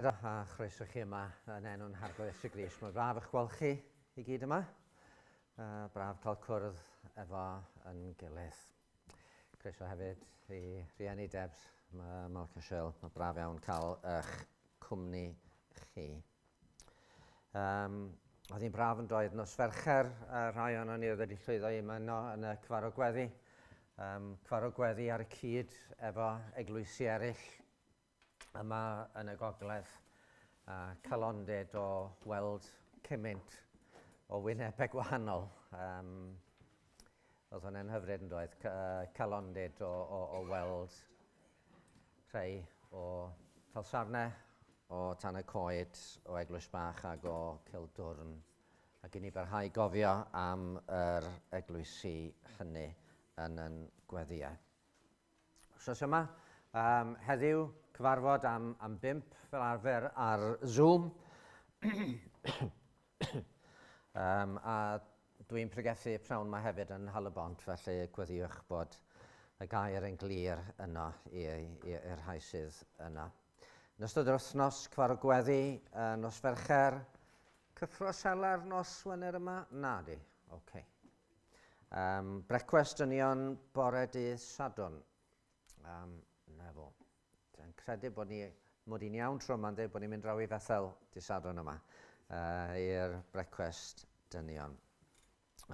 A chroeso chi yma yn enw'n Harglwydd Iesu Grist. Mae'n braf eich gweld chi i gyd yma. Braf cael cwrdd efo yn gilydd. Croeso hefyd i rieni Debs, Malc a Shirl. Mae'n braf iawn cael eich cwmni chi. Oedd hi'n braf yn doedd nos Fercher, rhai ohono ni oedd wedi llwyddo i ymuno yn y cyfarfod gweddi. Cyfarfod gweddi ar y cyd efo eglwysi eraill yma yn y gogledd, a calondid o weld cymaint o wynebau gwahanol. Oedd hwnna'n hyfryd yn doedd, calondid o weld rhai o Talsarnau, o Tan y Coed, o Eglwys Bach ac o Cildwrn. Ac i ni barhau gofio am yr eglwysi hynny yn yn gweddïau. Wsos yma, heddiw, cyfarfod am 5 fel arfer ar Zoom. A dwi'n pregethu pnawn yma hefyd yn Nhal-y-bont, felly gweddiwch bod y gair yn glir yno i'r rhai sydd yno. Yn ystod yr wythnos, cyfarfod gweddi, nos Fercher, cyffro selar nos Wener yma? Na di, oce. Okay. Brecwast dynion bore dydd Sadwrn. Na fo. Dwi'n credu bod ni, mod i'n iawn tro yma'n dweud bod ni'n mynd draw i Fethel dydd Sadwrn yma i'r brecwast dynion.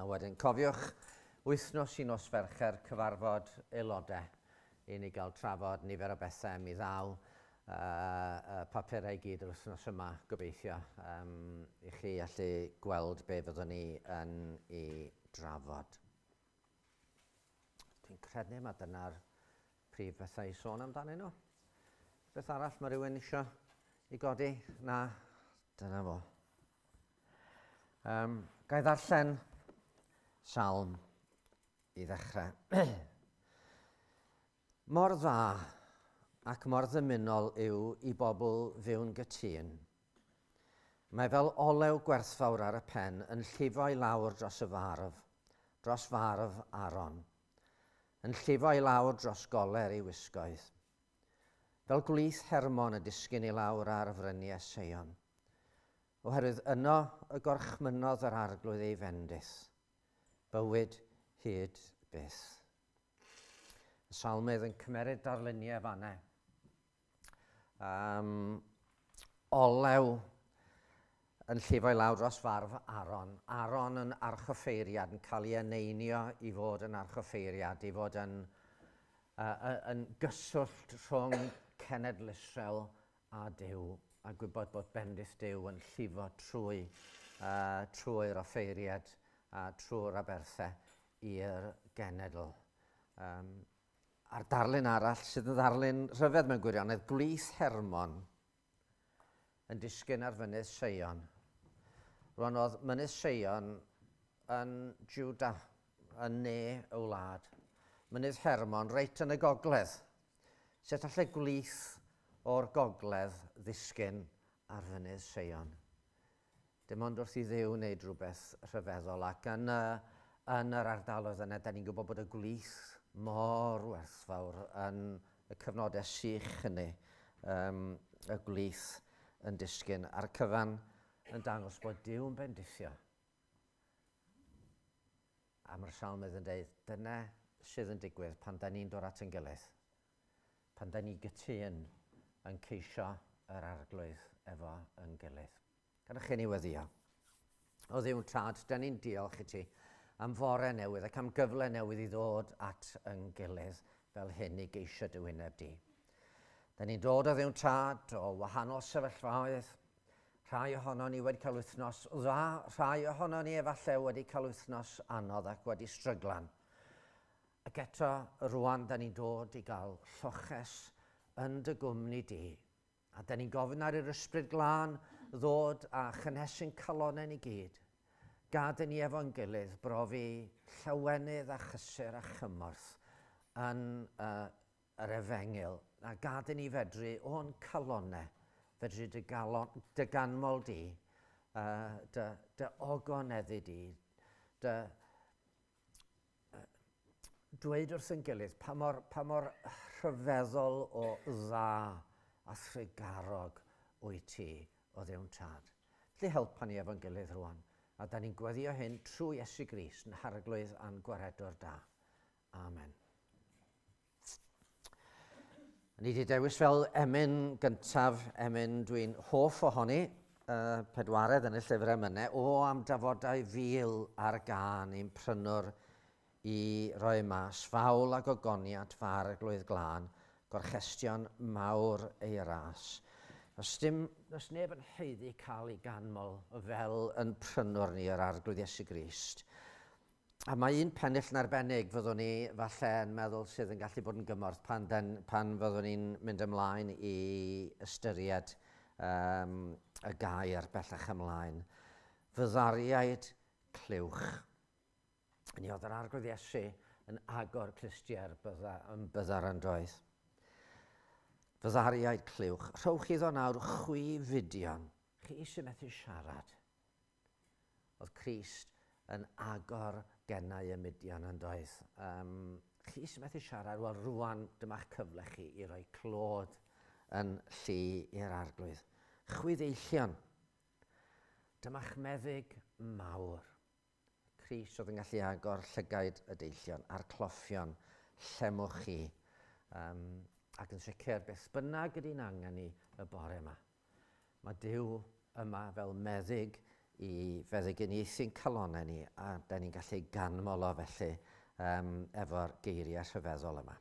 A wedyn cofiwch wythnos i nos Fercher cyfarfod aelodau i ni gael trafod nifer o bethau. Mi ddaw y papurau i gyd yr wythnos yma, gobeithio, i chi allu gweld be fyddwn ni yn ei drafod. Dwi'n credu mae dyna'r prif bethau i sôn amdanyn nhw. Beth arall mae rhywun isio i godi? Na, dyna fo. Ga i ddarllen salm i ddechrau. Mor dda ac mor ddymunol yw i bobl fyw'n gytûn. Mae fel olew gwerthfawr ar y pen yn llifo i lawr dros y farf, dros farf Aaron, yn llifo i lawr dros goler ei wisgoedd. Fel gwlith Hermon y disgyn i lawr ar fryniau Seion, oherwydd yno y gorchmynnodd yr Arglwydd ei fendith, bywyd hyd byth. Y salmydd yn cymeryd darluniau fanna. Olew yn llifo i lawr dros farf Aaron. Aaron yn archoffeiriad, yn cael ei eneinio i fod yn archoffeiriad, i fod yn gyswllt rhwng cenedl Israel a Duw, a gwybod bod bendith Duw yn llifo trwy'r offeiriad a trwy'r aberthau i'r genedl. A'r darlun arall sydd yn ddarlun rhyfedd mewn gwirionedd, gwlith Hermon yn disgyn ar fynydd Seion. Rwan oedd mynydd Seion yn Juda, yn ne y wlad. Mynydd Hermon reit yn y gogledd. Sut allai gwlith o'r gogledd ddisgyn ar fynydd Seion? Dim ond wrth i Dduw wneud rhywbeth rhyfeddol, ac yn yr ardaloedd yna, da ni'n gwybod bod y gwlith mor werthfawr yn y cyfnodau sych hynny, y gwlith yn disgyn, a'r cyfan yn dangos bod Duw yn bendithio. A mae'r salmydd yn dweud, dyna sydd yn digwydd pan da ni'n dod at ein gilydd, pan da ni gytûn yn ceisio yr Arglwydd efo yn gilydd. Gadewch i ni weddïo. O Dduw Tad, da ni'n diolch i ti am fore newydd ac am gyfle newydd i ddod at yn gilydd fel hyn i geisio dy wyneb di. Da ni'n dod o Dduw Tad o wahanol sefyllfaoedd. Rhai ohono ni wedi cael wythnos dda, rhai ohono ni efallai wedi cael wythnos anodd ac wedi stryglan. Ac eto, rwan, da ni'n dod i gael lloches yn dy gwmni di. A da ni'n gofyn ar yr Ysbryd Glân ddod a chynhesu'n calonnau ni gyd. Gad i ni efo'n gilydd brofi llawenydd a chysur a chymorth yn yr efengyl. A gad i ni fedru o'n calonnau, fedru dy, galon, dy ganmol di, dy ogoneddu di, dy dweud wrth ein gilydd pa mor rhyfeddol o dda a thrugarog wyt ti o Dduw'n Tad. Felly helpa ni efo'n gilydd rwan, a da ni'n gweddio hyn trwy Iesu Grist yn Harglwydd a'n Gwaredwr da. Amen. Ni wedi dewis fel emyn gyntaf, emyn dwi'n hoff ohoni, pedwaredd yn y llyfr emynau, o am dafodau fil ar gân i'n prynwr i roi mas, fawl a gogoniant f'arglwydd glân, gorchestion mawr ei ras. Does dim, does neb yn haeddu cael ei ganmol fel yn prynwr ni yr Arglwydd Iesu Grist. A mae un pennill yn arbennig fyddwn ni falle yn meddwl sydd yn gallu bod yn gymorth pan, den, pan fyddwn ni'n mynd ymlaen i ystyried um, y gair bellach ymlaen. Fyddariaid clywch. Ni oedd yr Arglwydd Iesu yn agor clustiau'r bydda, yn byddar yn doedd. Fyddariaid clywch. Rhowch iddo nawr chwi fudion. Chi sy'n methu siarad. Oedd Crist yn agor gennau y mudion yn doedd. Chi sy'n methu siarad, wel rwan dyma'ch cyfle chi i roi clod yn llu i'r Arglwydd. Chwi ddeillion, dyma'ch meddyg mawr. Crist oedd yn gallu agor llygaid y deillion a'r cloffion, llemwch chi. Ac yn sicr, beth bynnag ydy'n angen ni y bore yma. Mae Duw yma fel meddyg i feddyginiaethu'n calonnau ni, a da ni'n gallu ganmol o felly efo'r geiriau rhyfeddol yma.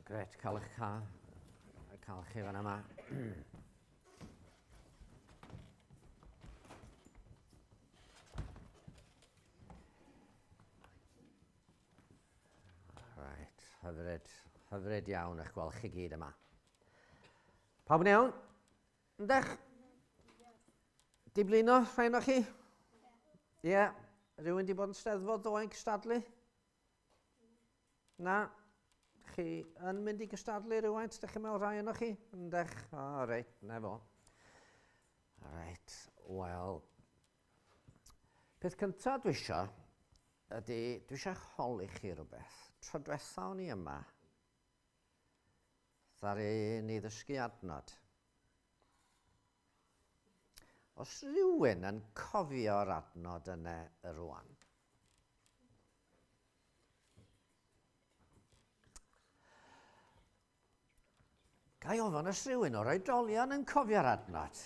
Gret, cael eich cael chi fan yma. Right, hyfryd, hyfryd iawn eich gweld chi gyd yma. Pawb yn iawn? Yndech? Di blino, rhai ohonoch chi? Ie. Yeah. Rhywun di bod yn Steddfod ddoe yn cystadlu? Na? Chi yn mynd i gystadlu rhywfaint, ydych chi'n meddwl rhai ohonoch chi? Yndech? O, reit, na fo. Reit, wel, peth cyntaf dwi isio ydy, dwi eisiau holi chi rhywbeth. Tro diwetha o'n i yma, Ddaru ni ddysgu adnod. Os rhywun yn cofio'r adnod yna rwan. Ga i ofyn os rhywun o'r oedolion yn cofio'r adnod?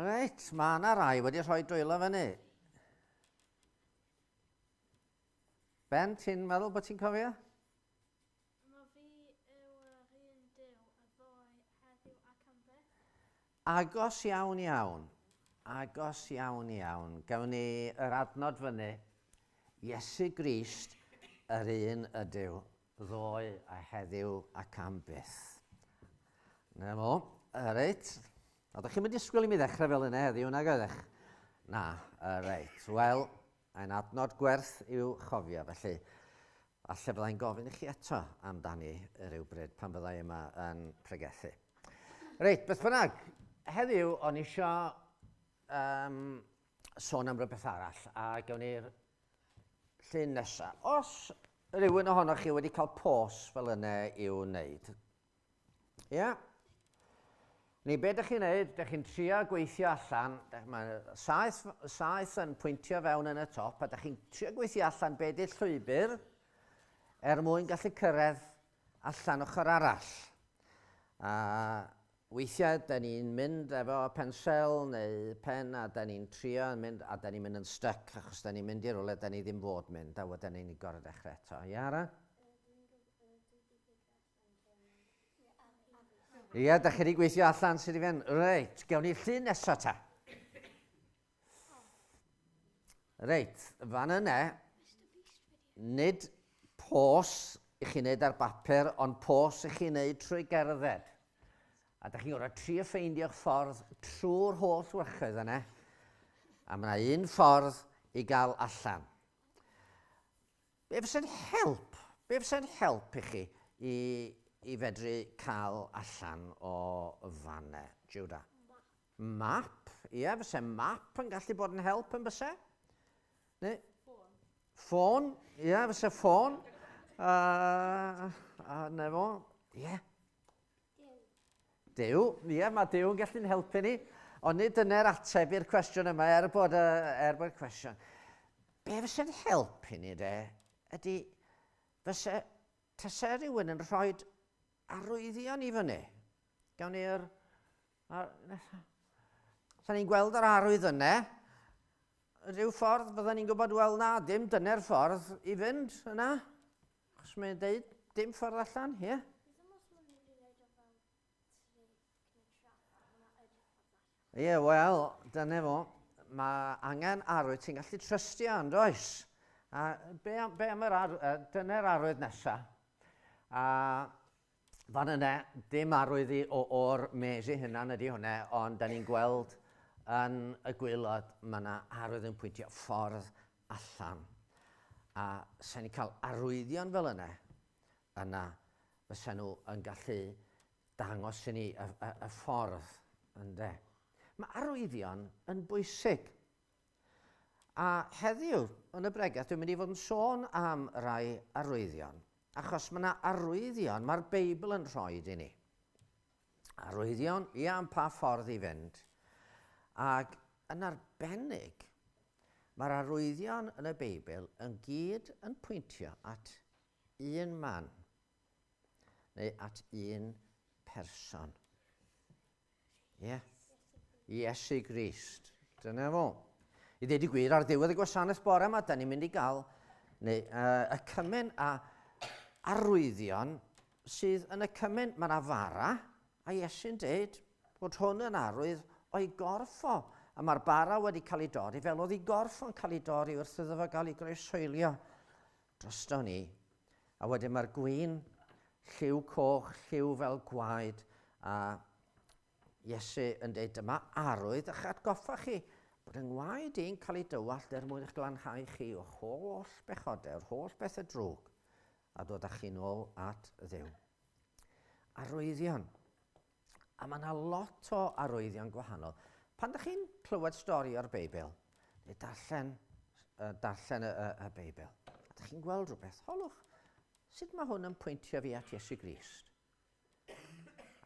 Reit, mae yna rai wedi rhoi dwylo fyny. Ben, ti'n meddwl bod ti'n cofio? Mae fi yw yr un Duw, y ddoe, heddiw ac am byth. Agos iawn iawn. Agos iawn iawn. Gawn ni yr adnod fyny. Iesu Grist, yr un ydyw, ddoe a heddiw ac am byth. Na fo. Reit. Oeddech chi'n mynd disgwyl i mi ddechrau fel yna heddiw, nag oeddech? Na, reit. Wel, mae'n adnod gwerth i'w chofio, felly falle byddai'n gofyn i chi eto amdani rhywbryd pan fyddai yma yn pregethu. Reit, beth bynnag, heddiw o'n isio sôn am rywbeth arall, a gawn ni'r llun nesaf. Os rhywun ohonoch chi wedi cael pos fel yna i'w wneud, ie? Yeah? Neu be dych chi'n neud, dych chi'n trio gweithio allan, mae saeth, saeth yn pwyntio fewn yn y top, a dych chi'n trio gweithio allan be di'r llwybr er mwyn gallu cyrraedd allan ochr arall. A weithiau, da ni'n mynd efo pensel neu pen a da ni'n trio yn mynd, a da ni'n mynd yn stuck achos da ni'n mynd i rywle da ni ddim fod mynd, a wedyn ni'n gorfod dechrau eto. Ia, Ara? Ie, da chi wedi gweithio allan sydd i fynd. Reit, gewn ni llun nesaf ta. Reit, fan yna, nid pos i chi wneud ar bapur, ond pos i chi wneud trwy gerdded. A da chi'n gorfod trio ffeindio'ch ffordd trwy'r holl wrychoedd yna. A mae yna un ffordd i gael allan. Be fysa'n help? Be fysa'n help i chi i, i fedru cael allan o fanne, Judah? Map. Ie, fysa map yn gallu bod yn help yn byse? Neu? Ffôn. Ffôn, ie, fysa ffôn. Na fo, ie. Duw. Duw, ie, mae Duw yn gallu'n helpu ni. Ond nid dyna'r ateb i'r cwestiwn yma, er bod, er bod cwestiwn. Be fysa'n helpu ni, de, ydy, fysa, tasa rhywun yn rhoi arwyddion i fyny. Gawn ni'r... Ar, Sa ni'n gweld yr arwydd yna, rhyw ffordd fydden ni'n gwybod, wel na, dim dyna'r ffordd i fynd yna. Achos mae'n deud dim ffordd allan, ie? Yeah. Ie, yeah, wel, dyna fo. Mae angen arwydd ti'n gallu trystio, yn does? A be am, be am yr ar, dyna'r arwydd nesaf. A fan yna, dim arwydd i o, o'r mes i hunan ydy hwnna, ond da ni'n gweld yn y gwaelod, mae yna arwydd yn pwyntio ffordd allan. A sa'n ni'n cael arwyddion fel yna, yna fysa nhw yn gallu dangos i ni y, y, y ffordd, ynde. Mae arwyddion yn bwysig. A heddiw, yn y bregaeth, dwi'n mynd i fod yn sôn am rai arwyddion, achos mae yna arwyddion mae'r Beibl yn rhoi i ni. Arwyddion, ia, am pa ffordd i fynd. Ac yn arbennig, mae'r arwyddion yn y Beibl yn gyd yn pwyntio at un man, neu at un person. Ie? Yeah. Iesu Grist. Dyna fo. I ddweud y gwir, ar ddiwedd y gwasanaeth bore yma, da ni'n mynd i gael neu, y cymun a arwyddion sydd yn y cymun. Mae yna fara, a Iesu'n dweud bod hwn yn arwydd o'i gorff o. A mae'r bara wedi cael ei dorri fel oedd ei gorff o'n cael ei dorri wrth iddo fo gael ei groeshoelio drosto ni. A wedyn mae'r gwin, lliw coch, lliw fel gwaed, a Iesu yn dweud, dyma arwydd a'ch atgoffa chi bod yng ngwaed i'n cael ei dywallt er mwyn eich glanhau chi o'ch holl bechodau, o'r holl bethau drwg, a dod â chi nôl at Dduw. Arwyddion. A mae yna lot o arwyddion gwahanol. Pan ydych chi'n clywed stori o'r Beibl, neu darllen, darllen y, y, y Beibl, a ydych chi'n gweld rhywbeth, holwch. Sut mae hwn yn pwyntio fi at Iesu Grist?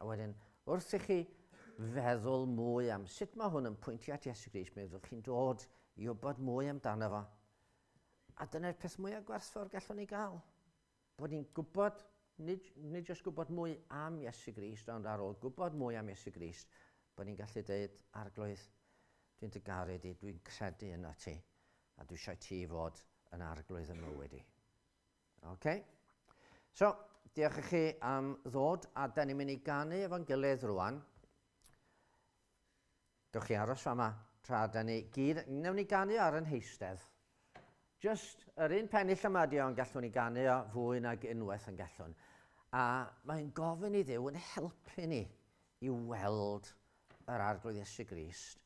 A wedyn, wrth i chi feddwl mwy am sut mae hwn yn pwyntio at Iesu Grist, mi fyddwch chi'n dod i wybod mwy amdano fo. A dyna'r peth mwyaf gwerthfawr gallwn ni gael. Bod ni'n gwybod, nid, nid jyst gwybod mwy am Iesu Grist, ond ar ôl gwybod mwy am Iesu Grist, bod ni'n gallu dweud, Arglwydd, dwi'n dy garu di, dwi'n credu yno ti, a dwi eisiau ti fod yn arglwydd y mywyd i. OK? So, diolch i chi am ddod, a da ni'n mynd i ganu efo'n gilydd rwan. Gewch chi aros fama tra da ni gyd... Newn ni ganu ar yn heistedd. Just yr un pennill yma di ond gallwn ni ganu o fwy nag unwaith yn gallwn. A mae'n gofyn i Dduw yn helpu ni i weld yr Arglwydd Iesu Grist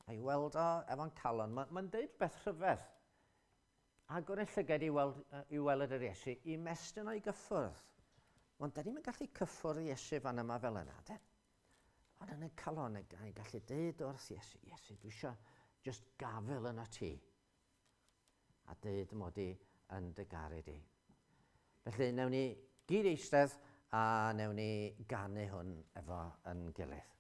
a i weld o efo'n calon. Mae'n ma deud beth rhyfedd. Agor y llygad i weld, i weld yr Iesu, i mestyn o'i gyffwrdd. Ond da ni'n gallu cyffwrdd Iesu fan yma fel yna, de? Ond yn y calon, ni'n gallu deud wrth Iesu, Iesu, dwi eisiau just gafel yna ti. A deud mod i yn dy garu di. Felly, newn ni gyd eistedd a newn ni ganu hwn efo yn gilydd.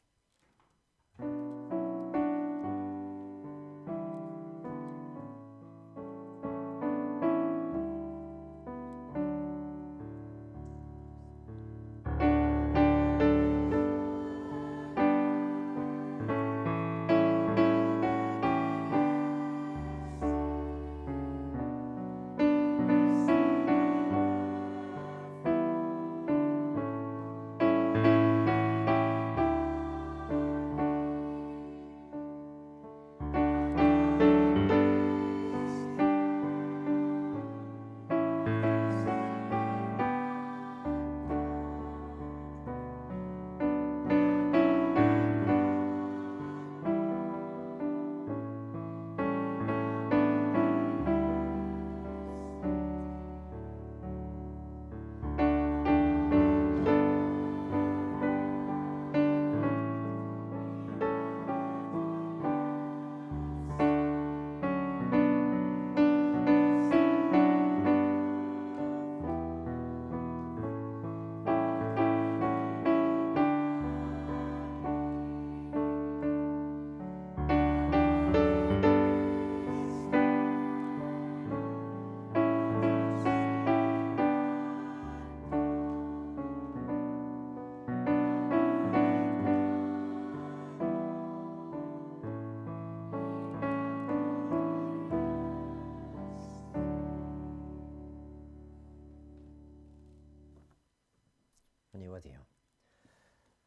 Yn i weddio.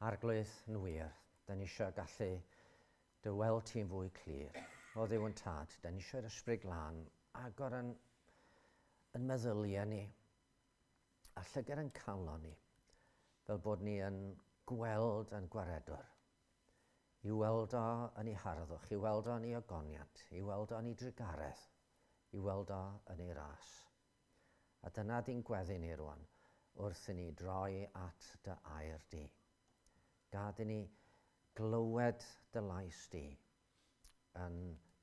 Arglwydd yn wir, da ni eisiau gallu dy weld ti'n fwy clir. O Dduw yn tad, da ni eisiau'r ysbryd glân agor yn, yn meddyliau ni a llygad yn calon ni, fel bod ni yn gweld yn gwaredwr. I weld o yn ei harddwch, i weld o yn ei ogoniant, i weld o yn ei drugaredd, i weld o yn ei ras. A dyna di'n gweddi ni rwan, wrth i ni droi at dy air di. Gad i ni glywed dy lais di yn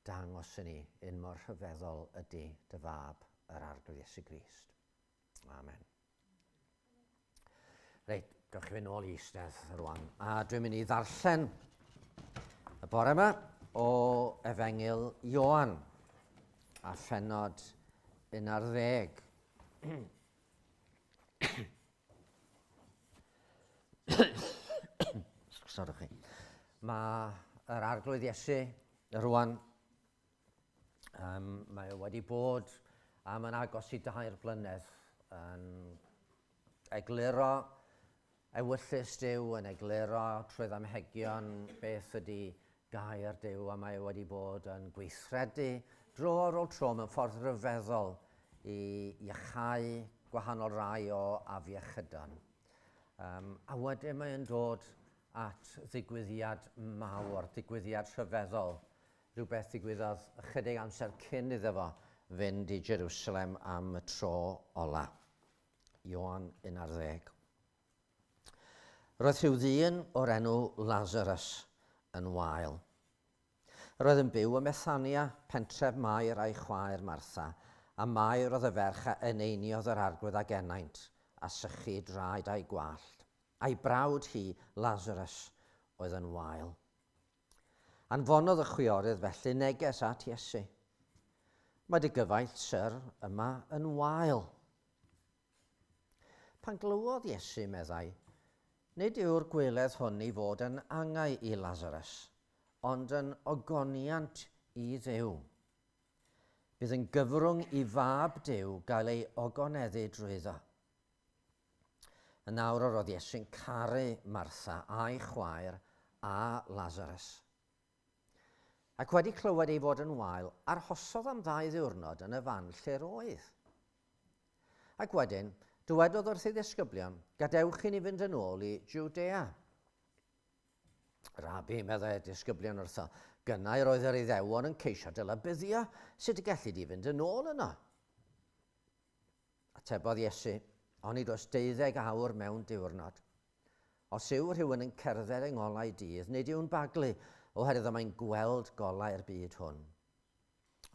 dangos i ni un mor rhyfeddol ydy dy fab yr Arglwydd Iesu Grist. Amen. Reit, gewch chi fynd nôl i eistedd rwan. A dwi'n mynd i ddarllen y bore yma o Efengyl Ioan a phenod 11. Sorry chi. Mae yr Arglwydd Iesu rwan, mae o wedi bod am yn agos i 2 blynedd yn egluro ewyllys Duw, yn egluro trwy ddamhegion beth ydy gair Duw, a mae o wedi bod yn gweithredu dro ar ôl tro mewn ffordd ryfeddol i iachau gwahanol rai o afiechydon. A wedyn mae'n dod at ddigwyddiad mawr, digwyddiad rhyfeddol, rhywbeth ddigwyddodd ychydig amser cyn iddo fo fynd i Jerusalem am y tro ola. Ioan 11. Roedd rhyw ddyn o'r enw Lazarus yn wael. Roedd yn byw ym Methania, pentref Mair a'i chwaer Martha, A Mair oedd y ferch a eneiniodd yr arglwydd ag ennaint, a sychu draed a'i gwallt. A'i brawd hi, Lazarus, oedd yn wael. Anfonodd y chwiorydd felly neges at Iesu. Mae dy gyfaill, syr, yma yn wael. Pan glywodd Iesu, meddai, nid yw'r gweledd hwn i fod yn angau i Lazarus, ond yn ogoniant i Dduw. Bydd yn gyfrwng i fab Duw gael ei ogoneddu drwyddo. Yn awr yr oedd Iesu'n caru Martha a'i chwaer a Lazarus. Ac wedi clywed ei fod yn wael, arhosodd am ddau ddiwrnod yn y fan lle'r oedd. Ac wedyn, dywedodd wrth ei ddisgyblion, gadewch i ni fynd yn ôl i Jwdea. Rabi, meddai y disgyblion wrtho, gynnau roedd yr Iddewon yn ceisio dy lybuddio, sut y gelli di fynd yn ôl yno? Atebodd Iesu, onid oes 12 awr mewn diwrnod. Os yw rhywun yn cerdded yng ngolau dydd, nid yw'n baglu, oherwydd y mae'n gweld golau'r byd hwn.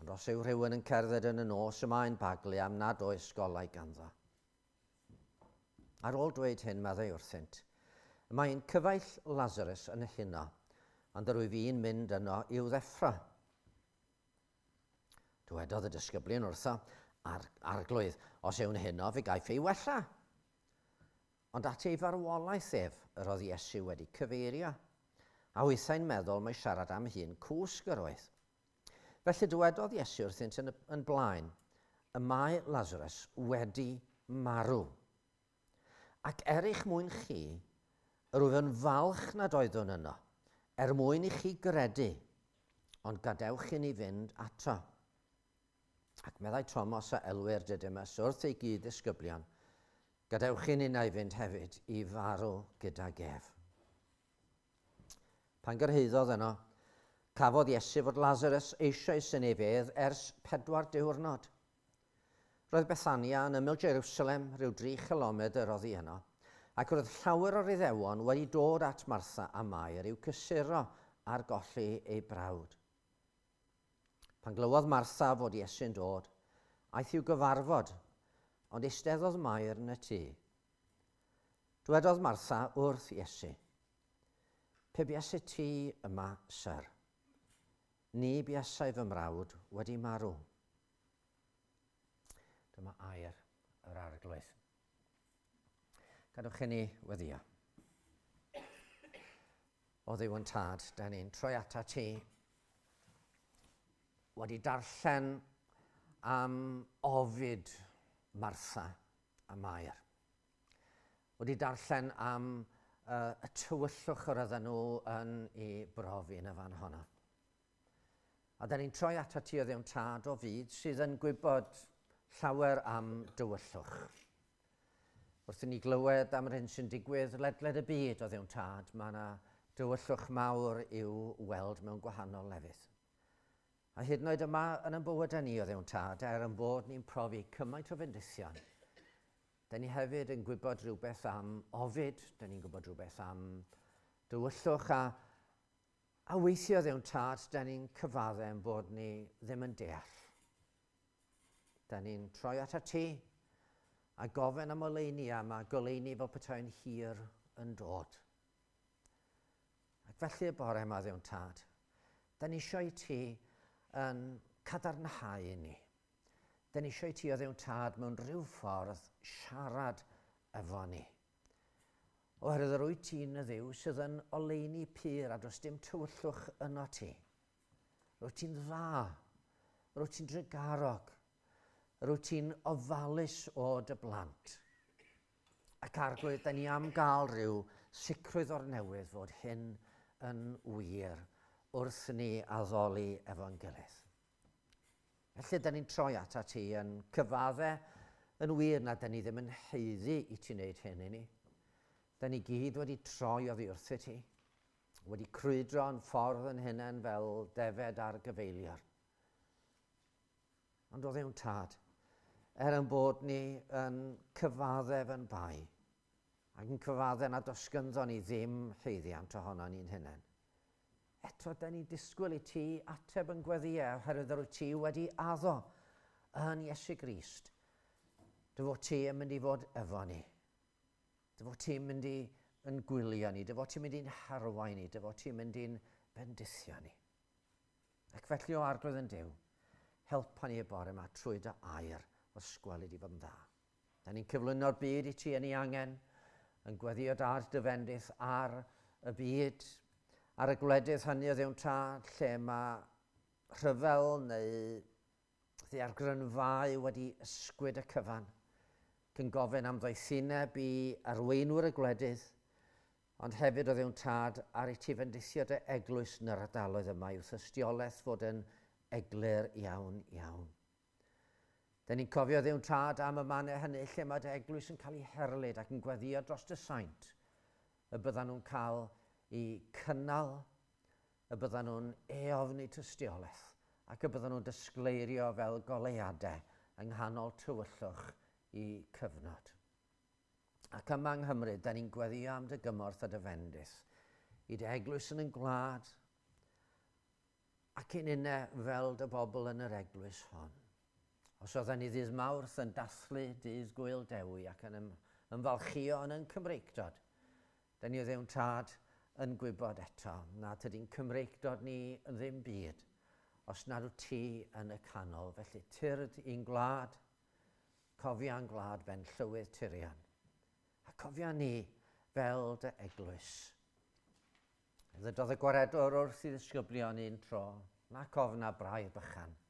Ond os yw rhywun yn cerdded yn y nos, y mae'n baglu am nad oes golau ganddo. Ar ôl dweud hyn, meddai wrthynt, y mae'n cyfaill Lazarus yn huno, ond yr wyf i'n mynd yno i'w ddeffro. Dywedodd y disgyblion wrtho, Ar, arglwydd, os yw'n huno, fe gaiff ei wella. Ond at ei farwolaeth ef, yr oedd Iesu wedi cyfeirio, a hwythau'n meddwl mai siarad am hun cwsg yr oedd. Felly dywedodd Iesu wrthynt yn, yn blaen, y mae Lazarus wedi marw. Ac er eich mwyn chi, yr wyf yn falch nad oeddwn yno, er mwyn i chi gredu, ond gadewch i ni fynd ato. Ac meddai Thomas a elwir Didymus wrth ei gyd ddisgyblion, gadewch i ninnau fynd hefyd i farw gydag ef. Pan gyrhaeddodd yno, cafodd Iesu fod Lazarus eisoes yn ei fedd ers 4 diwrnod. Roedd Bethania yn ymyl Jerusalem rhyw 3 chilomedr oddi yno, ac roedd llawer o'r Iddewon wedi dod at Martha a Mair i'w cysuro ar golli ei brawd. Pan glywodd Martha fod Iesu'n dod, aeth i'w gyfarfod, ond eisteddodd Mair yn y tŷ. Dwedodd Martha wrth Iesu, Pe buaset ti yma, syr, ni buasai fy mrawd wedi marw. Dyma air yr arglwydd. Gadwch i ni weddio. O Dduw yn tad, da ni'n troi ata ti wedi darllen am ofid Martha a Mair. Wedi darllen am y tywyllwch yr oedden nhw yn ei brofi yn y fan honno. A da ni'n troi ato ti o Dduw'n tad o fyd sydd yn gwybod llawer am dywyllwch. Wrth i ni glywed am yr hyn sy'n digwydd ledled y byd o Dduw'n tad, mae yna dywyllwch mawr i'w weld mewn gwahanol lefydd. A hyd yn oed yma yn ein bywydau ni o Dduw'n tad, er yn bod ni'n profi cymaint o fendithion, da ni hefyd yn gwybod rhywbeth am ofid, da ni'n gwybod rhywbeth am dywyllwch, a weithio Dduw'n tad, da ni'n cyfadde yn bod ni ddim yn deall. Da ni'n troi at ti a gofyn am oleuni, a mae goleuni fel petai'n hir yn dod. Ac felly y bore yma Dduw'n tad, da ni eisiau i ti yn cadarnhau i ni. Da ni eisiau i ti o Dduw'n tad mewn rhyw ffordd siarad efo ni. Oherwydd yr wyt ti'n y Dduw sydd yn oleuni pur a does dim tywyllwch yno ti. Rwyt ti'n dda, rwyt ti'n drugarog, rwyt ti'n ofalus o dy blant. Ac arglwydd, da ni am gael rhyw sicrwydd o'r newydd fod hyn yn wir wrth ni addoli efo'n gilydd. Felly, da ni'n troi atat ti yn cyfadde yn wir na da ni ddim yn haeddu i ti wneud hyn i ni. Da ni gyd wedi troi oddi wrthyt ti, wedi crwydro yn ffordd yn hunain fel defed ar gyfeilior. Ond o Dduw'n tad, er yn bod ni yn cyfaddef yn bai, ac yn cyfadde nad oes gynddon ni ddim haeddiant ohono ni'n hunain, eto da ni'n disgwyl i ti ateb yn gweddïau oherwydd yr wyt ti wedi addo yn Iesu Grist, dy fod ti yn mynd i fod efo ni. Dy fod ti'n mynd i yn gwylio ni, dy fod ti'n mynd i'n harwain ni, dy fod ti'n mynd i'n bendithio ni. Ac felly o Arglwydd yn Duw, helpa ni y bore yma trwy dy air os gweli di fod yn dda. Da ni'n cyflwyno'r byd i ti yn ei angen, yn gweddio dad dy fendith ar y byd, ar y gwledydd hynny o Dduw'n Tad, lle mae rhyfel neu ddiargrynfau wedi ysgwyd y cyfan, cyn gofyn am ddoethineb i arweinwyr y gwledydd, ond hefyd o Dduw'n Tad ar i ti fendithio dy eglwys yn yr ardaloedd yma i'w thystiolaeth fod yn eglur iawn iawn. Da ni'n cofio Dduw'n Tad am y mannau hynny lle mae dy eglwys yn cael ei herlid ac yn gweddio dros dy saint, y byddan nhw'n cael eu cynnal, y byddan nhw'n eofni tystiolaeth, ac y byddan nhw'n disgleirio fel goleuadau yng nghanol tywyllwch i cyfnod. Ac yma yng Nghymru, da ni'n gweddio am dy gymorth a dy fendith, i dy eglwys yn ein gwlad, ac i'n unne fel dy bobl yn yr eglwys hon. Os oedden ni ddydd Mawrth yn dathlu dydd Gŵyl Dewi ac yn ymfalchïo yn ein Cymreictod, da ni o Dduw'n Tad yn gwybod eto na tydi'n Cymreictod ni yn ddim byd os nad wyt ti yn y canol. Felly tyrd i'n gwlad, cofia'n gwlad ben llywydd Tirion, a cofia ni fel dy eglwys. Ddydodd y gwaredwr wrth i ddisgyblion un tro, nac ofn a braidd bychan.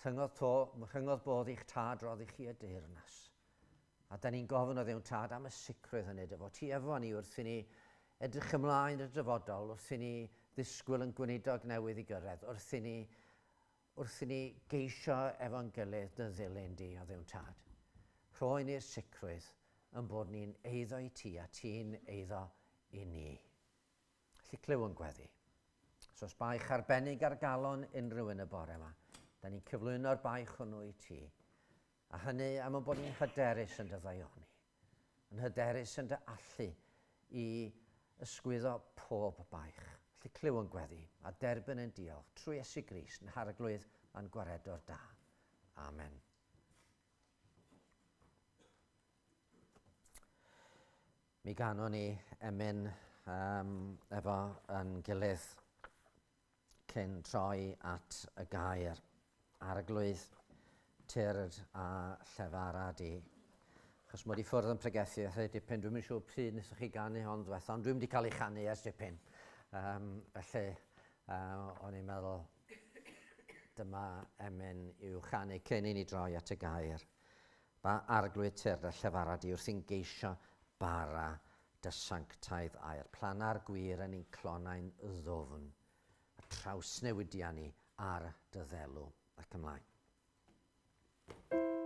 Rhyngodd bodd i'ch tad roddi chi y deyrnas. A da ni'n gofyn o Dduw'n Tad am y sicrwydd hynny, dy fod ti efo ni wrth i ni edrych ymlaen y dyfodol, wrth i ni ddisgwyl yn gweinidog newydd i gyrraedd, wrth i ni geisio efo'n gilydd dy ddilyn di o Dduw'n Tad. Rhoi ni'r sicrwydd yn bod ni'n eiddo i ti a ti'n eiddo i ni. Felly clyw yn gweddi. So os baich arbennig ar galon unrhyw un y bore yma, da ni'n cyflwyno'r baich hwnnw i ti. A hynny am y bod ni'n hyderus yn dy ddaioni, yn hyderus yn dy allu i ysgwyddo pob baich. Felly clyw yn gweddi a derbyn yn diolch trwy Iesu Grist yn Harglwydd a'n gwaredwr da. Amen. Mi ganon ni emyn efo yn gilydd cyn troi at y gair. Arglwydd, tyrd a llefara di. Achos mod i ffwrdd yn pregethu, a dipyn, dwi'm yn siŵr pryd wnaethoch chi ganu hon ddiwetha, ond dwi'm wedi cael ei chanu ers dipyn. Felly, o'n i'n meddwl, dyma emyn i'w chanu cyn i ni droi at y gair. Ba arglwydd tyrd a llefara di wrth i'n geisio bara dy sanctaidd air. Plana'r gwir yn ein clonau'n ddwfn, a trawsnewidia ni ar dy ddelw. Ac ymlaen. Thank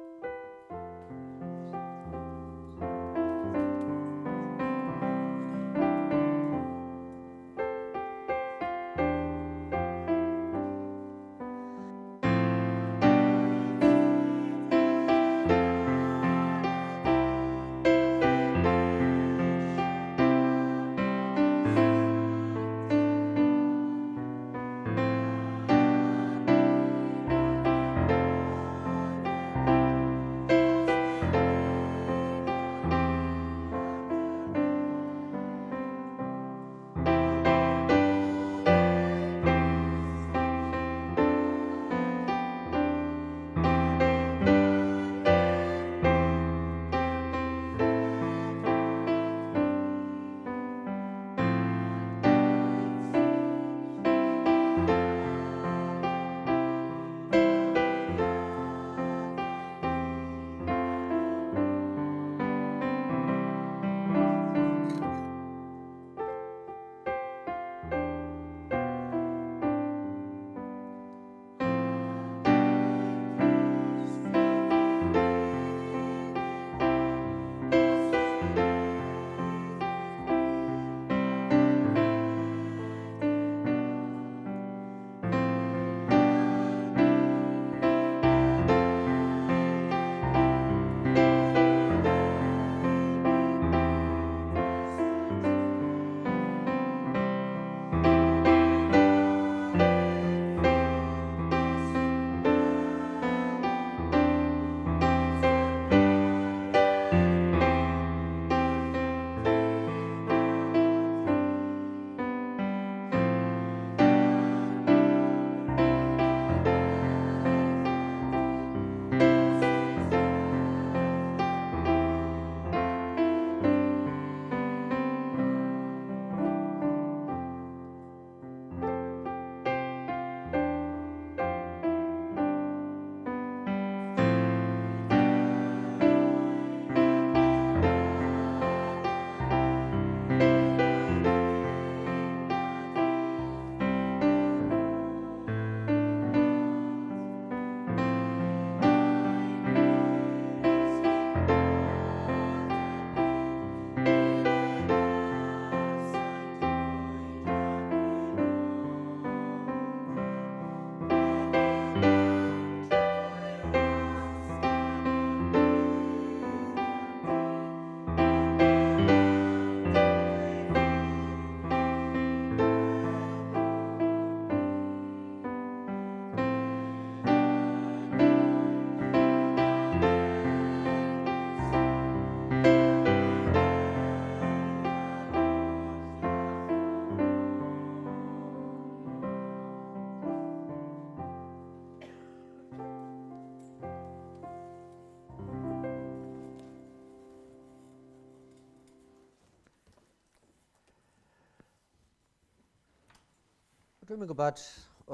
Dwi'm yn gwybod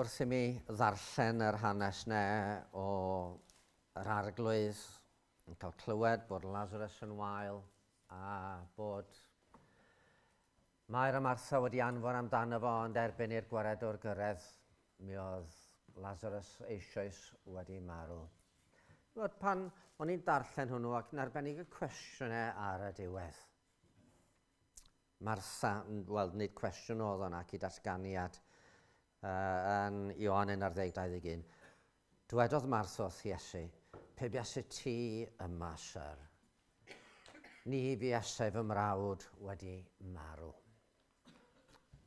wrth i mi ddarllen yr hanes 'na o yr Arglwydd yn cael clywed bod Lazarus yn wael a bod Mair a Martha wedi anfon amdano fo, ond erbyn i'r gwaredwr gyrraedd, mi oedd Lazarus eisoes wedi marw. Gwybod, pan o'n i'n darllen hwnnw ac yn arbennig y cwestiynau ar y diwedd. Martha, wel, nid cwestiwn oedd hwnna, ac i datganiad yn Ioan 11, 21. Dwedodd Martha wrth Iesu, pe buaset ti yma, syr, ni fuasai fy mrawd wedi marw.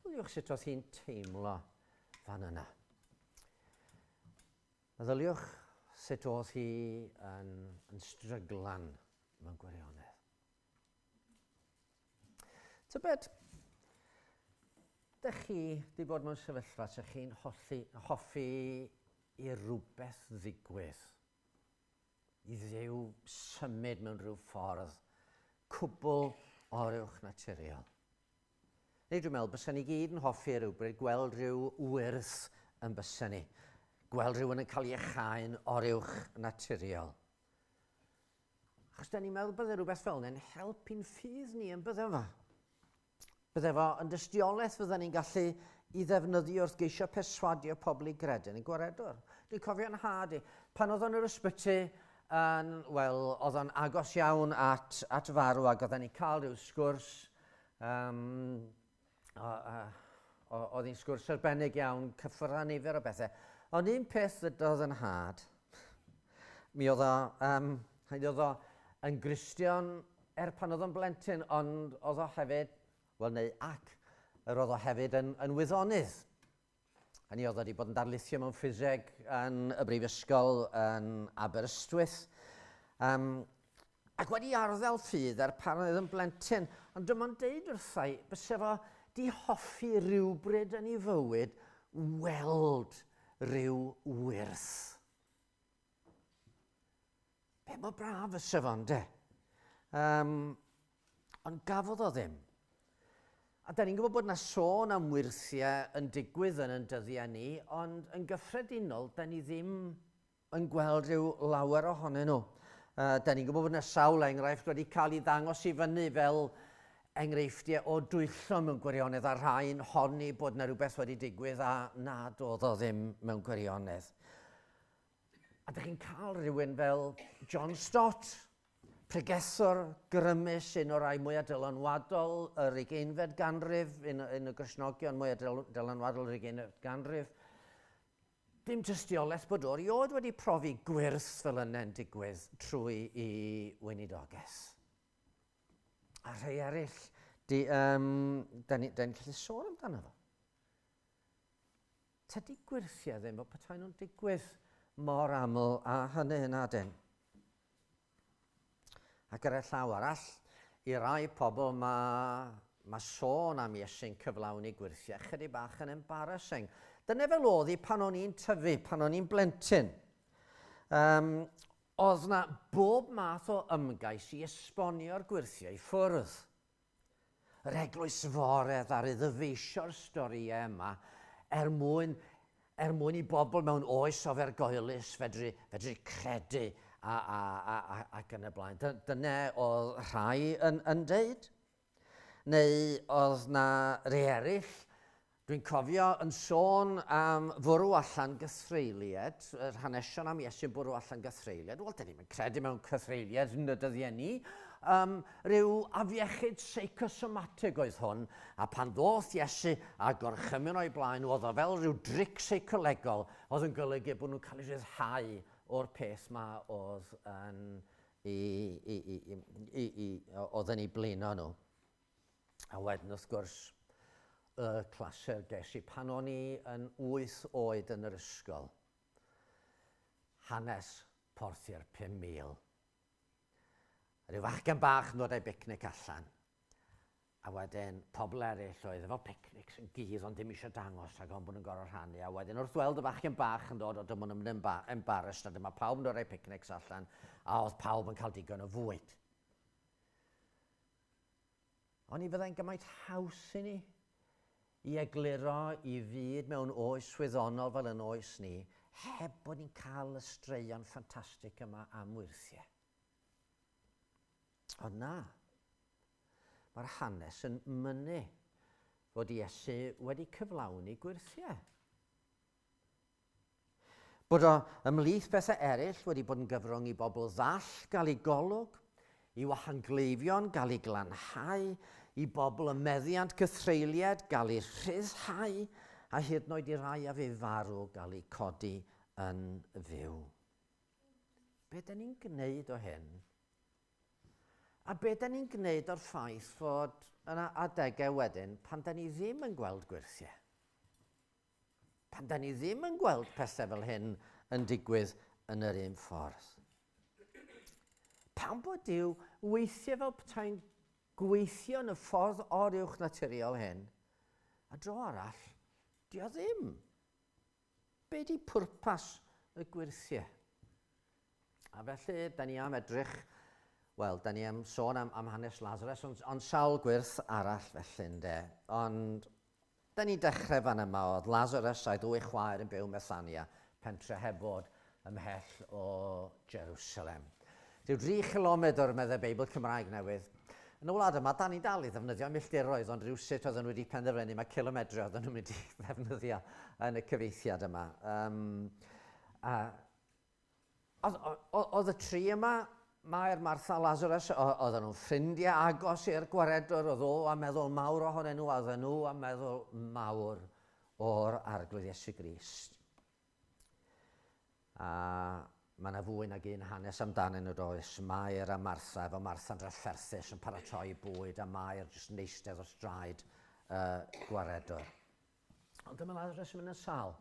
Meddyliwch sut oedd hi'n teimlo fan yna. Meddyliwch sut oedd hi yn, yn stryglan mewn gwirionedd. Tybed, dych chi wedi bod mewn sefyllfa lle chi'n hoffi i rywbeth ddigwydd, i Dduw symud mewn rhyw ffordd cwbl oruwch naturiol? Neu dwi'n meddwl bysa ni gyd yn hoffi rhywbryd gweld rhyw wyrth yn bysa ni, gweld rhywun yn cael ei iachau'n oruwch naturiol. Achos da ni'n meddwl bydde rhywbeth fel yna'n helpu'n ffydd ni yn bydde fo. Bydde fo yn dystiolaeth fydden ni'n gallu i ddefnyddio wrth geisio perswadio pobl i gredu yn y gwaredwr. Dwi'n cofio yn nhad i, pan oedd o'n yr ysbyty, yn, wel, oedd o'n agos iawn at, at farw ac oedden ni'n cael rhyw sgwrs, um, oedd hi'n sgwrs arbennig iawn, cyffwrdd â nifer o bethau. Ond un peth ddydodd yn nhad, mi oedd o, um, oedd o yn Gristion er pan oedd o'n blentyn, ond oedd o hefyd, wel neu ac, yr oedd o hefyd yn, yn wyddonydd. Hynny oedd wedi bod yn darlithio mewn ffiseg yn y brifysgol yn Aberystwyth. Um, ac wedi arddel ffydd er pan oedd yn blentyn. Ond dyma'n deud wrthai, byse fo di hoffi rhywbryd yn ei fywyd weld rhyw wyrth. Be mor braf fyse fo, ynde? Um, ond gafodd o ddim. A da ni'n gwybod bod yna sôn am wyrthiau yn digwydd yn yn dyddiau ni, ond yn gyffredinol, da ni ddim yn gweld rhyw lawer ohonyn nhw. Da ni'n gwybod bod yna sawl enghraifft wedi cael ei ddangos i fyny fel enghreifftiau o dwyllo mewn gwirionedd a rhai'n honni bod yna rhywbeth wedi digwydd a nad oedd o ddim mewn gwirionedd. A dych chi'n cael rhywun fel John Stott, pregethwr grymus, un o'r rhai mwyaf dylanwadol yr ugeinfed ganrif, un, un o Gristnogion mwyaf dylanwadol yr ugeinfed ganrif. Dim tystiolaeth bod o erioed wedi profi gwyrth fel yna'n digwydd trwy i weinidogaeth. A rhai eraill, di, um, da ni'n ni gallu sôn amdano fo. Tydi gwyrthiau ddim fel petai nhw'n digwydd mor aml a hynny yn adyn. Ac ar y llaw arall, i rai pobl mae, mae sôn am Iesu'n cyflawni gwyrthiau chydig bach yn embarrassing. Dyna fel oedd hi pan o'n i'n tyfu, pan o'n i'n blentyn. Um, oedd na bob math o ymgais i esbonio'r gwyrthiau i ffwrdd. Yr eglwys fore ddaru ddyfeisio'r storïau yma er mwyn, er mwyn i bobl mewn oes ofergoelus fedru, fedru credu a, a, a, a, ac yn y blaen. Dyna oedd rhai yn, yn deud. Neu oedd na rei eraill, dwi'n cofio yn sôn am fwrw allan gythreuliad, yr hanesion am Iesu'n bwrw allan gythreuliad. Wel, dyn ni'n credu mewn cythreuliad yn y dyddiau ni. Um, rhyw afiechyd seicosomatig oedd hwn, a pan ddoth Iesu a gorchymyn o'i blaen, oedd o fel rhyw dric seicolegol oedd yn golygu bod nhw'n cael eu rhyddhau o'r peth ma oedd yn i, i, i, i, i, i, oedd yn ei blino nhw. A wedyn, wrth gwrs, y clasur ges i pan o'n i yn 8 oed yn yr ysgol. Hanes porthi'r 5,000. Rhyw fachgen bach yn dod â'i bicnic allan. A wedyn pobl eraill oedd efo picnics yn gudd ond ddim eisiau dangos rhag ofn bod nhw'n gorfod rhannu. A wedyn wrth weld y bachgen bach yn dod, o dyma nhw'n mynd embarrassed a dyma pawb yn dod â'u picnics allan a oedd pawb yn cael digon o fwyd. Ond i fyddai'n gymaint haws i ni i egluro i fyd mewn oes wyddonol fel yn oes ni, heb bod ni'n cael y straeon ffantastig yma am wyrthiau. Ond na, mae'r hanes yn mynnu fod Iesu wedi cyflawni gwyrthiau. Bod o ymhlith bethau eraill wedi bod yn gyfrwng i bobl ddall gael eu golwg, i wahangleifion gael eu glanhau, i bobl y meddiant cythreuliad gael eu rhyddhau, a hyd yn oed i rai a fu farw gael eu codi yn fyw. Be da ni'n gwneud o hyn? A be da ni'n gwneud o'r ffaith fod yna adegau wedyn pan da ni ddim yn gweld gwyrthiau? Pan da ni ddim yn gweld pethau fel hyn yn digwydd yn yr un ffordd. Pam bod Duw weithiau fel petai'n gweithio yn y ffordd oruwch naturiol hyn, a dro arall, di o ddim. Be di pwrpas y gwyrthiau? A felly, da ni am edrych, wel, da ni am sôn am, am hanes Lazarus, ond, ond sawl gwyrth arall felly, ynde. Ond Da ni'n dechrau fan yma, oedd Lazarus a'i ddwy chwaer yn byw ym Methania, pentre heb fod ymhell o Jerusalem. Rhyw dri chilomedr, meddai Beibl Cymraeg Newydd. Yn y wlad yma, da ni'n dal i ddefnyddio milltiroedd, ond rhywsut oedden nhw wedi penderfynu mae cilomedrau oedden nhw'n mynd i ddefnyddio yn y cyfieithiad yma. Um, a Oedd y tri yma, Mair, Martha, Lazarus, oedden nhw'n ffrindiau agos i'r gwaredwr, oedd o a meddwl mawr ohonyn nhw, a oedden nhw a meddwl mawr o'r Arglwydd Iesu Grist. A mae yna fwy nag un hanes amdanyn nhw does. Mair a Martha, efo Martha'n drafferthus yn paratoi bwyd a Mair jyst yn eistedd wrth draed y gwaredwr. Ond dyma Lazarus yn mynd yn sâl.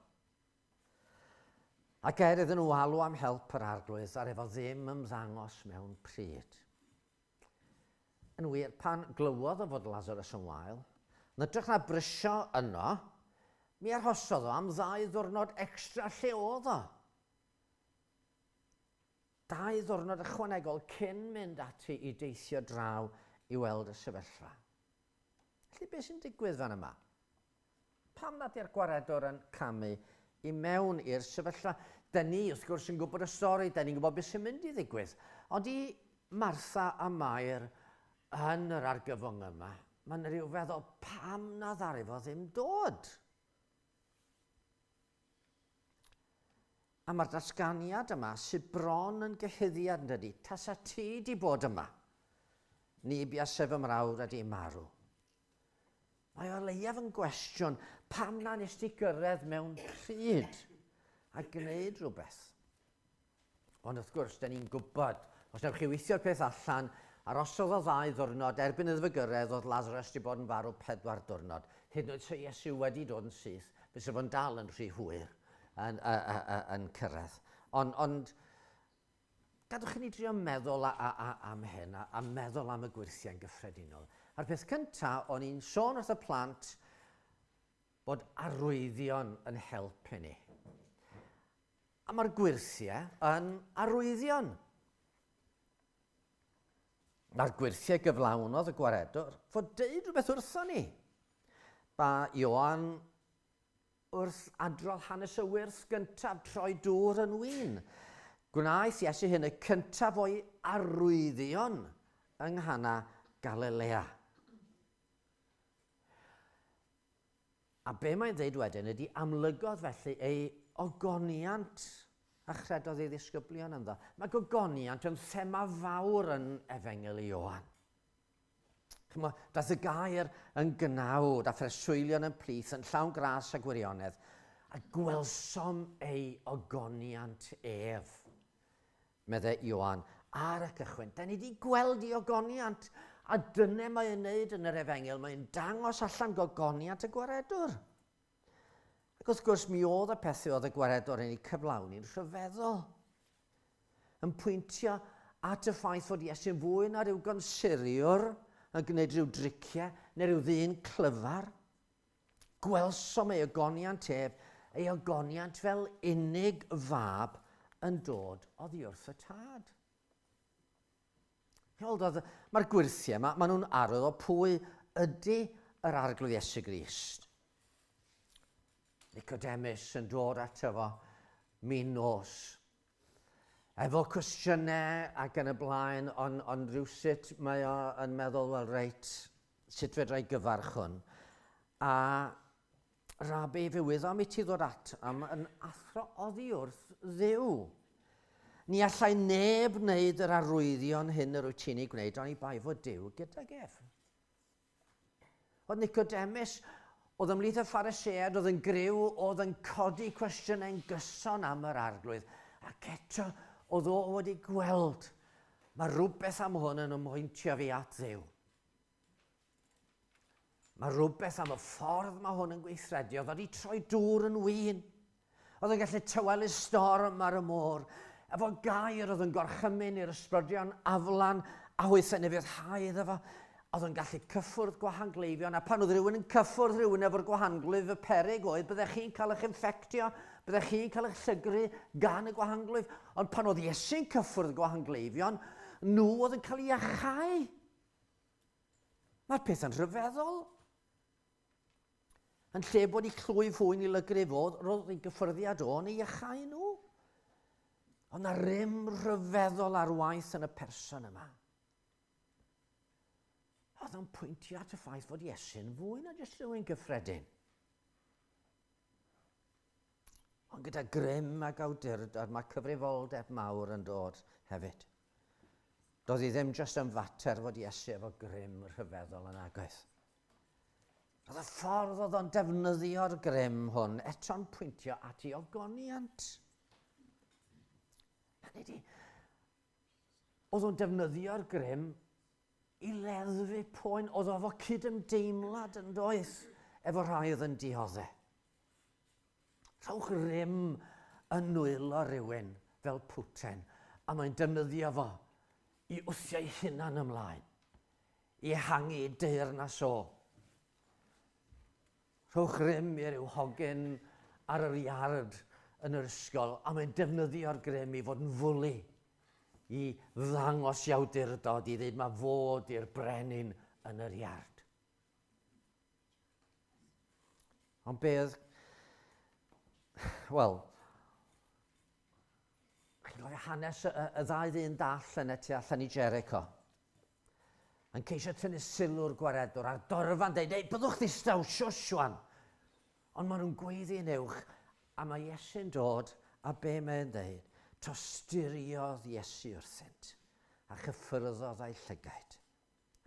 Ac er iddyn nhw alw am help yr arglwydd, ar efo ddim ymddangos mewn pryd. Yn wir, pan glywodd o fod Lazarus yn wael, yn hytrach na brysio yno, mi arhosodd o am ddau ddwrnod extra lle oedd o. Dau ddwrnod ychwanegol cyn mynd ati i deithio draw i weld y sefyllfa. Felly beth sy'n digwydd fan yma? Pam nad yw'r gwaredwr yn camu i mewn i'r sefyllfa? Dyn ni, wrth gwrs, yn gwybod y stori, dyn ni'n gwybod beth sy'n mynd i ddigwydd. Ond i Martha a Mair yn yr argyfwng yma, mae'n rhyw feddwl pam na ddaru fo ddim dod? A mae'r datganiad yma sydd bron yn gyhuddiad yn dydy, tasa ti di bod yma, ni buasai fy mrawd wedi marw. Mae o leiaf yn gwestiwn, pam na nes ti gyrraedd mewn pryd a gwneud rhywbeth? Ond wrth gwrs, da ni'n gwybod, os newch chi weithio'r peth allan, arosodd o ddau ddwrnod, erbyn iddo fe gyrraedd, oedd Lazarus wedi bod yn farw pedwar diwrnod. Hyd yn oed se Iesu wedi dod yn syth, fysa fo'n dal yn rhy hwyr yn, yn, yn cyrraedd. Ond, ond Gadwch i ni drio meddwl a, a, a, am hyn, a, a meddwl am y gwyrthiau'n gyffredinol. A'r peth cyntaf, o'n i'n sôn wrth y plant bod arwyddion yn help i ni. A mae'r gwyrthiau yn arwyddion. Mae'r gwyrthiau gyflawnodd y gwaredwr fod deud rhywbeth wrthon ni. Ba Ioan Wrth adrodd hanes y wyrth gyntaf, troi dŵr yn win. Gwnaeth Iesu hyn y cyntaf o'i arwyddion yng Nghana Galilea. A be mae'n dweud wedyn ydy amlygodd felly ei ogoniant a chredodd ei ddisgyblion ynddo. Mae gogoniant yn thema fawr yn Efengyl Ioan. Chymod, daeth y gair yn gnawd a phreswylio'n yn plith yn llawn gras a gwirionedd, a gwelsom ei ogoniant ef, meddai Ioan ar y cychwyn. Da ni wedi gweld ei ogoniant, a dyna mae'n wneud yn yr efengyl, mae'n dangos allan gogoniant y gwaredwr. Ac wrth gwrs, mi oedd y pethau oedd y gwaredwr yn eu cyflawni'n rhyfeddol. Yn pwyntio at y ffaith fod Iesu'n fwy na rhyw gonsuriwr yn gwneud rhyw driciau neu rhyw ddyn clyfar. Gwelsom ei ogoniant ef, ei ogoniant fel unig fab yn dod oddi wrth y tad. Chi'n mae'r gwyrthiau yma, maen nhw'n arwydd o pwy ydy yr Arglwydd Iesu Grist. Nicodemus yn dod ato fo min nos. Efo cwestiynau ac yn y blaen, ond on rhywsut mae o yn meddwl, wel reit, sut fedra i gyfarch hwn? A Rabi, fe wyddom i ti ddod at am yn athro oddi wrth Dduw. Ni allai neb wneud yr arwyddion hyn yr wyt ti'n ei gwneud, oni bai fod Duw gydag ef. Oedd Nicodemus, oedd ymhlith y Phariseaid, oedd yn griw, oedd yn codi cwestiynau'n gyson am yr arglwydd. Ac eto, oedd o wedi gweld, mae rhywbeth am hwn yn ymhwyntio fi at Dduw. Mae rhywbeth am y ffordd mae hwn yn gweithredu. Oedd wedi troi dŵr yn win. Oedd yn gallu tywelu storm ar y môr. Efo gair oedd yn gorchymyn i'r ysbrydion aflan a hwythau ufuddhau iddo fo. Oedd yn gallu cyffwrdd gwahangleifion, a pan oedd rhywun yn cyffwrdd rhywun efo'r gwahanglwyf, y peryg oedd, byddech chi'n cael eich infectio, byddech chi'n cael eich llygru gan y gwahanglwyf. Ond pan oedd Iesu'n cyffwrdd gwahangleifion, nhw oedd yn cael eu iachau. Mae'r peth yn rhyfeddol. Yn lle bod eu clwyf hwy'n ei lygru fo, roedd ei gyffyrddiad o'n ei iachau nhw. Ond na rym rhyfeddol ar waith yn y person yma. Oedd o'n pwyntio at y ffaith fod Iesu'n fwy na jyst rhywun gyffredin. Ond gyda grym ac awdurdod, mae cyfrifoldeb mawr yn dod hefyd. Doedd hi ddim jyst yn fater fod Iesu efo grym rhyfeddol yn agos. Roedd y ffordd oedd o'n defnyddio'r grym hwn eto'n pwyntio at ei ogoniant. Hynny di, oedd o'n defnyddio'r grym i leddfu poen, oedd o efo cydymdeimlad yn doedd efo rhai oedd yn dioddef. Rhowch rym yn nwylo rhywun fel Putin, a mae'n defnyddio fo i wthio ei hunan ymlaen, i ehangu ei deyrnas o. Rhowch rym i ryw hogyn ar yr iard yn yr ysgol, a mae'n defnyddio'r grym i fod yn fwli, i ddangos i awdurdod, i ddweud mae fod i'r brenin yn yr iard. Ond be oedd... Wel, chi'n cofio hanes y, y ddau ddyn dall yn y tu allan i Jericho? Yn ceisio tynnu sylw'r gwaredwr a'r dorfa'n dweud, ei, byddwch ddistaw, shush, wan. Ond maen nhw'n gweiddi yn uwch, a mae Iesu'n dod, a be mae'n dweud? Tosturiodd Iesu wrthynt, a chyffyrddodd â'i llygaid,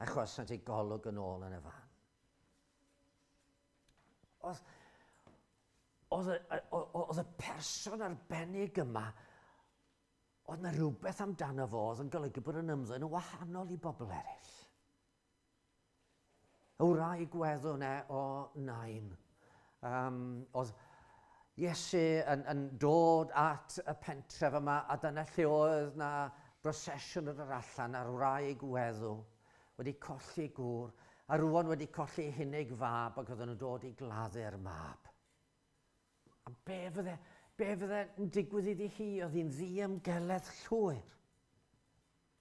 a chwasant ei golwg yn ôl yn y fan. Oedd, oedd, oedd y person arbennig yma, oedd yna rhywbeth amdano fo oedd yn golygu bod yn ymddwyn yn wahanol i bobl eraill. Y wraig weddw 'ne o Nain. Oedd Iesu yn, yn dod at y pentref yma, a dyna lle oedd na brosesiwn yn yr allan a'r wraig weddw wedi colli gŵr, a rwan wedi colli ei hunig fab ac oedden nhw'n dod i gladdu'r mab. A be fydde, be fydde yn digwydd iddi hi? Oedd hi'n ddiymgeledd llwyr.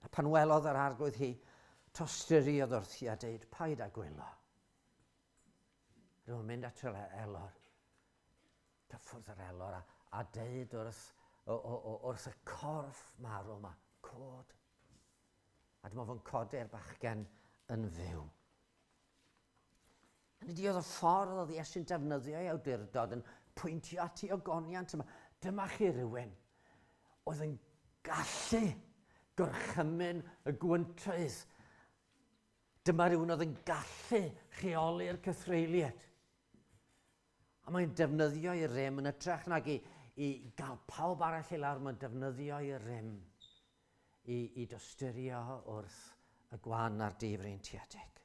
A pan welodd yr arglwydd hi, tosturiodd wrthi a deud, paid â gwylo. Rwy'n mynd at yr elor, cyffwrdd yr elor a, a deud wrth, o, o, o, wrth y corff marw yma, cod. A dyma fo'n codi'r bachgen yn fyw. Hynny di oedd y ffordd oedd Iesu'n defnyddio ei awdurdod yn pwyntio at ei ogoniant yma. Dyma chi rhywun oedd yn gallu gorchymyn y gwyntoedd. Dyma rhywun oedd yn gallu rheoli'r cythreuliad. A mae'n defnyddio ei rym yn ytrach nag i, i gael pawb arall i lawr, mae'n defnyddio ei rym i, i dosturio wrth y gwan a'r difreintiedig.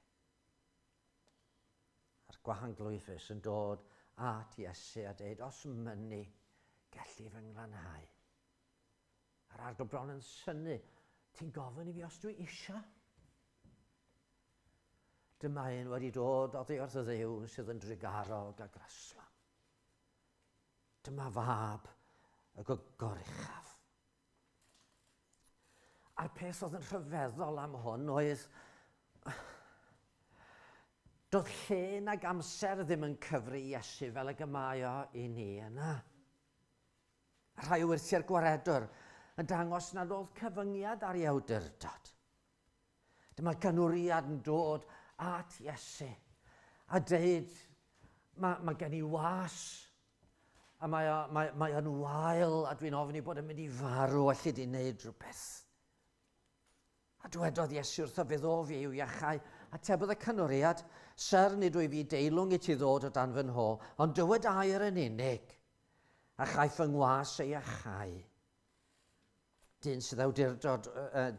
A'r gwahanglwyfus yn dod at Iesu a deud, os mynnu, gelli fy nglanhau. A'r arglwydd bron yn synnu, ti'n gofyn i fi os dwi eisiau? Dyma un wedi dod oddi wrth y Dduw sydd yn drugarog a graslon. Dyma fab y goruchaf. A'r peth oedd yn rhyfeddol am hwn oedd... Doedd lle nag amser ddim yn cyfri Iesu fel y mae o i ni yna. Rhai o wyrthiau'r gwaredwr yn dangos nad oedd cyfyngiad ar ei awdurdod. Dyma ganwriad yn dod at Iesu a deud, mae gen i was a mae o'n wael a dwi'n ofni bod yn mynd i farw, allu di wneud rhywbeth. A dwedodd Iesu wrtho, fe ddof i i'w iachau. Atebodd y canwriad, Syr, nid wyf fi deilwng i ti ddod o dan fy nho, ond dywed air yn unig, a chaiff fy ngwas ei iachau. Dyn sydd, awdurdod,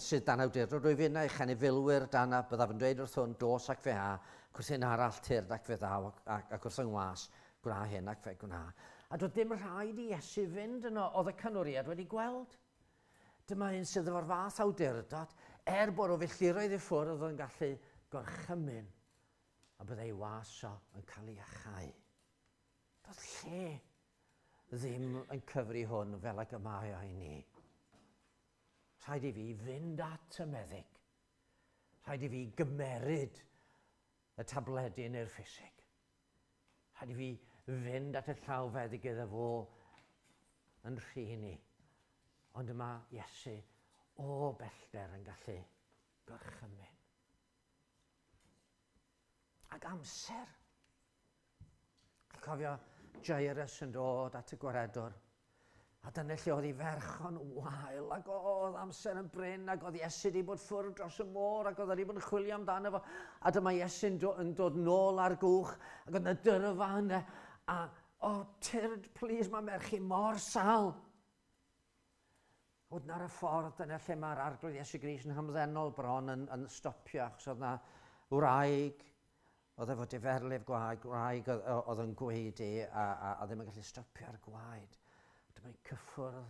sydd dan awdurdod wyf innau, chenifilwyr dan a byddaf yn dweud wrth hwn, dos ac fe a, ac wrth un arall tyrd ac fe ddaw, ac wrth yng ngwas, gwna hyn ac fe gwna. A doedd dim rhaid i Iesu fynd yno, oedd y canwriad wedi gweld. Dyma un sydd efo'r fath awdurdod, er bod o filltiroedd i ffwrdd oedd yn gallu gorchymyn, a byddai ei was o yn cael ei achau. Doedd lle ddim yn cyfri hwn fel ag y mae o i ni. Rhaid i fi fynd at y meddyg. Rhaid i fi gymeryd y tabledi neu'r ffisig. Rhaid i fi fynd at y llawfeddyg iddo fo yn rhin i. Ond yma Iesu o bellter yn gallu gorchymyn. Ac amser. Cofio Jairus yn dod at y gwaredwr. A dyna lle oedd ei ferch o'n wael, ac oedd amser yn brin, ac oedd Iesu wedi bod ffwrdd dros y môr, ac oedd wedi bod yn chwilio amdano fo. A dyma Iesu'n yn dod nôl ar gwch, ac oedd yna dyrfa yna, a, o, oh, tyrd, please, mae merch i mor sal. Oedd ar y ffordd, dyna lle mae'r Arglwydd Iesu Grist yn hamddenol bron yn stopio, achos oedd yna wraig, oedd efo diferlif gwaed, gwraig oedd yn gwaedu a ddim yn gallu stopio'r gwaed. Dyma'n cyffwrdd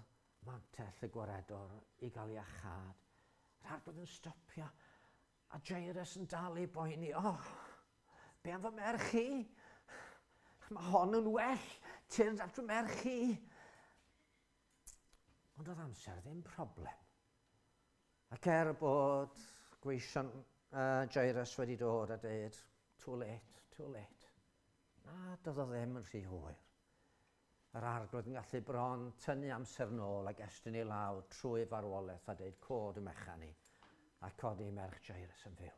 mantell y gwaredwr i gael ei achad. Yr Arglwydd yn stopio, a Jairus yn dal i boeni. O, oh, be am fy merch i? Mae hon yn well, tyrd at fy merch i. Ond oedd amser ddim problem. Ac er bod gweision Jairus wedi dod a dweud, too late, too late. Na, doedd o ddim yn rhy hwyr. Yr Arglwydd yn gallu bron tynnu amser nôl ac estyn ei law trwy farwolaeth a dweud, cod y mechan i, a codi merch Jairus yn fyw.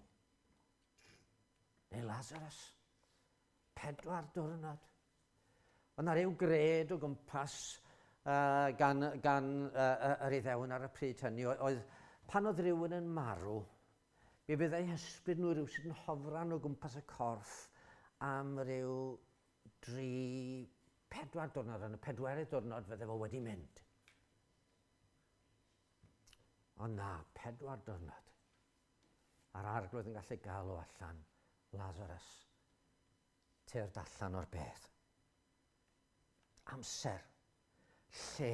Neu Lazarus, 4 diwrnod. Oedd 'na ryw gred o gwmpas gan yr Iddewon ar y pryd hynny, oedd pan oedd rhywun yn marw, mi fyddai hysbryd nhw rhywsut yn hofran o gwmpas y corff am ryw 3, 4 diwrnod, yn y pedwerydd diwrnod fydde fo wedi mynd. Ond na, 4 diwrnod. A'r Arglwydd yn gallu galw allan Lazarus, tyrd allan o'r bedd. Amser, lle,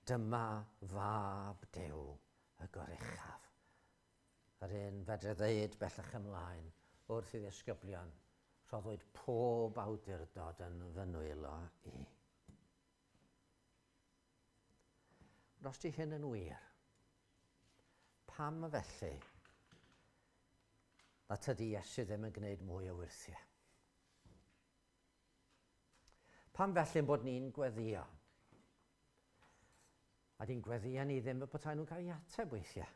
dyma fab Duw y goruchaf. Yr un fedre ddeud bellach ymlaen wrth i ddisgyblion, rhoddwyd pob awdurdod yn fy nwylo i. Ond os di hyn yn wir, pam felly na tydi Iesu ddim yn gwneud mwy o wyrthiau? Pam felly bod ni'n gweddio? A di'n gweddio ni ddim y petai nhw'n cael ei ateb weithiau.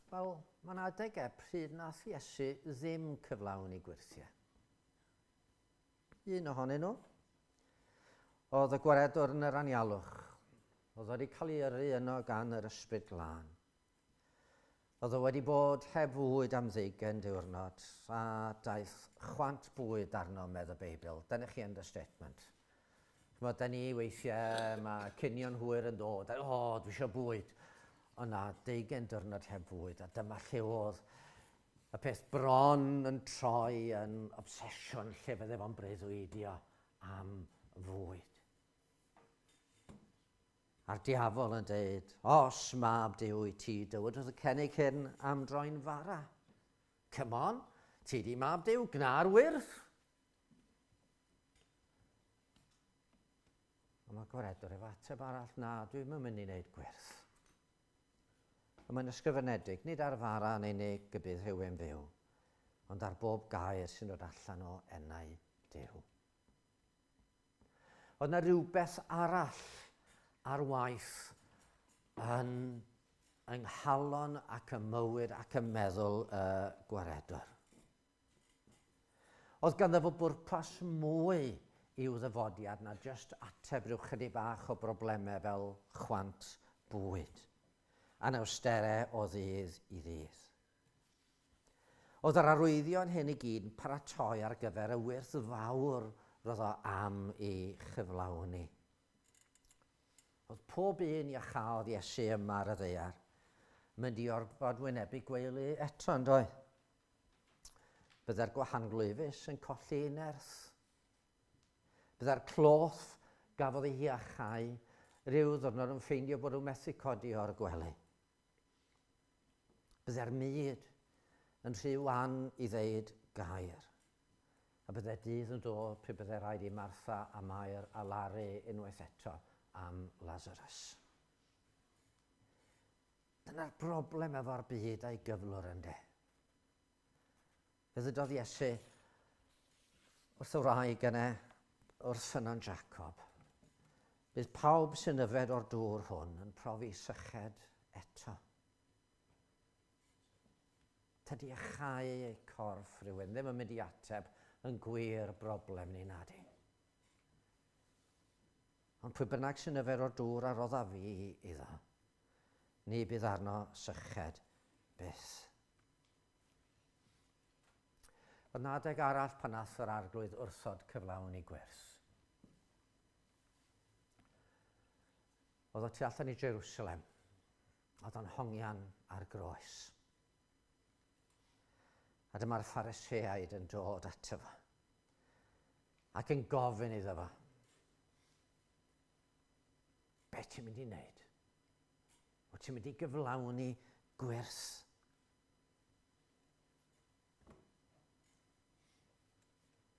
Wel, mae yna adegau pryd nath Iesu ddim cyflawni gwyrthiau. Un ohonyn nhw oedd y gwaredwr yn yr anialwch. Oedd wedi cael ei yrru yno gan yr Ysbryd Glân. Oedd o wedi bod heb fwyd am 20 diwrnod a daeth chwant bwyd arno, medd y Beibl. Dyna chi understatement. Ch'mod, da ni weithiau, mae cinio'n hwyr yn dod, o, oh, dwi eisiau bwyd. Ond na, 20 diwrnod heb fwyd, a dyma lle oedd y peth bron yn troi yn obsesiwn lle fydde fo'n breuddwydio am fwyd. A'r diafol yn dweud, os mab Duw i ti, dywed wrth y cenig hyn am droi'n fara. Come on, ti di mab Duw, gna'r wyrth. Ond mae gwaredwr efo ateb arall, na, dwi'm yn mynd i wneud gwyrth. Y mae'n ysgrifenedig, nid ar fara yn unig y bydd rhywun fyw, ond ar bob gair sy'n dod allan o enau Duw. Oedd yna rhywbeth arall ar waith yn yng nghalon ac ym mywyd ac ym meddwl y gwaredwr. Oedd ganddo fo bwrpas mwy i'w ddyfodiad na jyst ateb rhyw chydig bach o broblemau fel chwant bwyd, anawsterau o ddydd i ddydd. Oedd yr arwyddion hyn i gyd yn paratoi ar gyfer y wyrth fawr roedd o am ei chyflawni. Oedd pob un iachaodd Iesu yma ar y ddaear mynd i orfod wynebu gweulu eto, yn doedd? Byddai'r gwahanglwyfus yn colli ei nerth. Byddai'r cloth gafodd ei hiachau rhyw ddwrnod yn ffeindio bod nhw'n methu codi o'r gwely. Byddai'r mud yn rhy wan i ddeud gair. A byddai dydd yn dod pryd byddai rhaid i Martha a Mair alaru unwaith eto am Lazarus. Dyna'r broblem efo'r byd a'i gyflwr ynde. Fe ddydodd Iesu wrth y wraig yna wrth ffynnon Jacob. Bydd pawb sy'n yfed o'r dŵr hwn yn profi syched eto. Tydi achau corff rhywun ddim yn mynd i ateb yn gwir broblem ni nadi. Ond pwy bynnag sy'n yfed o'r dŵr a rodda fi iddo, ni bydd arno syched byth. Oedd na adeg arall pan nath yr arglwydd wrthod cyflawni gwers. Oedd o tu allan i Jerusalem. Oedd o'n hongian ar groes. A dyma'r Phariseaid yn dod ato fo. Ac yn gofyn iddo fo. Be ti'n mynd i wneud? Wyt ti'n mynd i gyflawni gwers?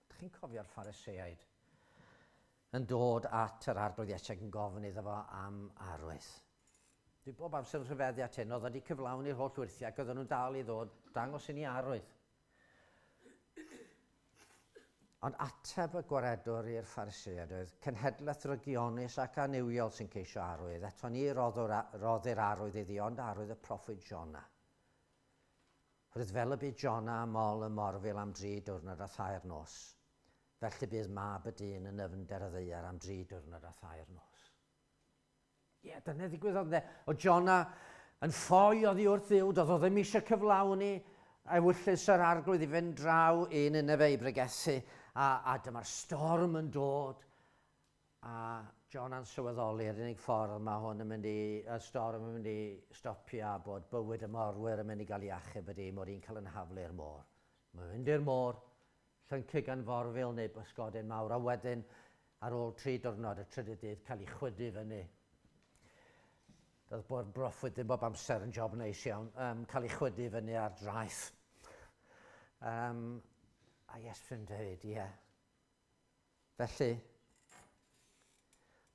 Ydych chi'n cofio'r Phariseaid yn dod at yr arglwydd Iesu ac yn gofyn iddo fo am arwydd? Dwi bob amser yn rhyfeddu at hyn, oedd wedi cyflawni'r holl wyrthiau ac oedden nhw'n dal i ddod dangos i ni arwydd. Ond ateb y gwaredwr i'r Phariseaid oedd, cenhedlaeth rygionus ac annuwiol sy'n ceisio arwydd, eto ni roddir arwydd iddi, ond arwydd y proffwyd Jona. Roedd fel y bu Jona ym mol y morfil am dri diwrnod a thair nos, felly bydd mab y dyn yn nyfnder y ddaear am dri diwrnod a thair nos. Ie, yeah, dyna ddigwyddodd ynddo. O Jona yn ffoi oddi wrth Dduw, doedd o ddim eisiau cyflawni ewyllys yr arglwydd i fynd draw i Nineveh i bregethu, a, a dyma'r storm yn dod, A Jona'n sylweddoli yr unig ffordd mae hwn yn mynd i, y storm yn mynd i stopio a bod bywyd y morwyr yn mynd i gael ei achub ydy mod i'n cael yn haflu i'r môr. Mae'n mynd i'r môr, llyncu gan forfil neu bysgodyn mawr, a wedyn ar ôl tri diwrnod, y trydydd dydd, cael ei chwydu fyny. Doedd bod broffwyd ddim bob amser yn job neis iawn, um, cael ei chwydu fyny ar draeth. Um, a Iesu'n dweud, ie, yeah. Felly,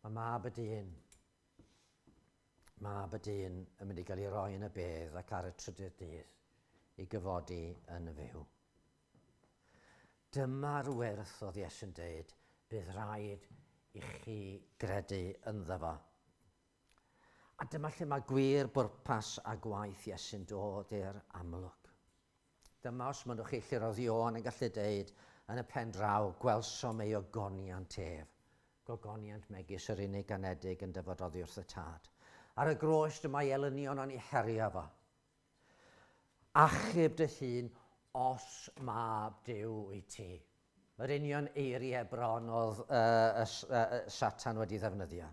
mae mab y dyn, mab y dyn yn mynd i gael ei roi yn y bedd ac ar y trydydd dydd i gyfodi yn y fyw. Dyma'r werth oedd Iesu'n dweud, bydd rhaid i chi gredu ynddo fo. A dyma lle mae gwir bwrpas a gwaith Iesu'n dod i'r amlwg. Dyma os mynnwch chi lle roedd Ioan yn gallu deud yn y pen draw, gwelsom ei ogoniant ef, gogoniant megis yr unig anedig yn dyfod oddi wrth y tad. Ar y groes dyma ei elynion o'n ei herio fo. Achub dy hun os mab Duw wyt ti. Yr union eiriau bron oedd uh, uh, uh, Satan wedi ddefnyddio.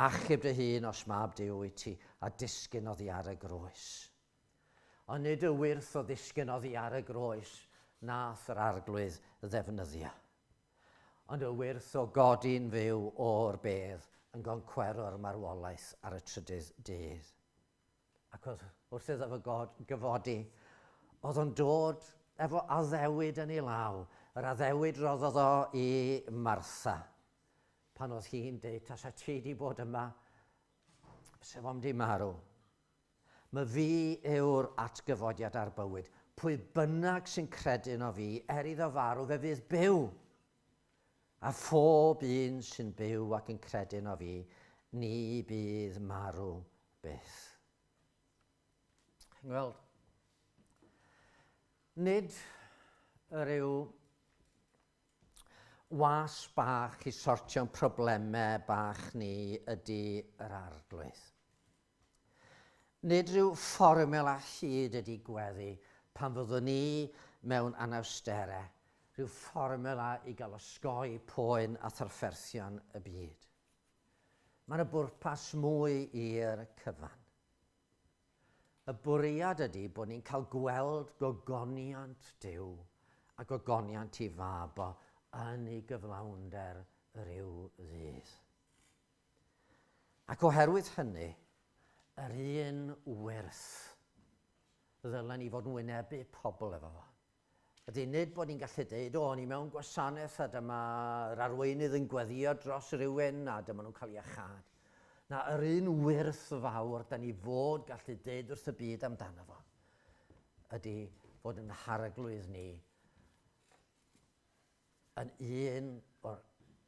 Achub dy hun os mab Duw wyt ti a disgyn oddi ar y groes. Ond nid y wyrth o ddisgyn oddi ar y groes nath yr arglwydd ddefnyddio, ond y wyrth o godi'n fyw o'r bedd yn goncwero'r marwolaeth ar y trydydd dydd. Ac oedd, wrth iddo fo god, gyfodi, oedd o'n dod efo addewid yn ei law, yr addewid roddodd o i Martha, pan oedd hi'n deud, tasa ti di bod yma, sef o'm di marw. Mae fi yw'r atgyfodiad a'r bywyd. Pwy bynnag sy'n credu yno fi, er iddo farw, fe fydd byw. A phob un sy'n byw ac yn credu yno fi, ni bydd marw byth. Chi'n gweld? Nid yr yw was bach i sortio'n problemau bach ni ydy yr arglwydd. Nid rhyw fformula hyd ydy gweddi pan fyddwn ni mewn anawsterau, rhyw fformula i gael osgoi poen a thrafferthion y byd. Mae yna bwrpas mwy i'r cyfan. Y bwriad ydy bod ni'n cael gweld gogoniant Duw a gogoniant i fab o yn ei gyflawnder ryw ddydd. Ac oherwydd hynny, yr un wyrth ddylen ni fod yn wynebu pobl efo fo. Ydy nid bod ni'n gallu deud, o, ni mewn gwasanaeth a dyma'r arweinydd yn gweddio dros rywun a dyma nhw'n cael iachâd. Na, yr un wyrth fawr da ni fod gallu deud wrth y byd amdano fo ydy fod yn harglwydd ni yn un o'r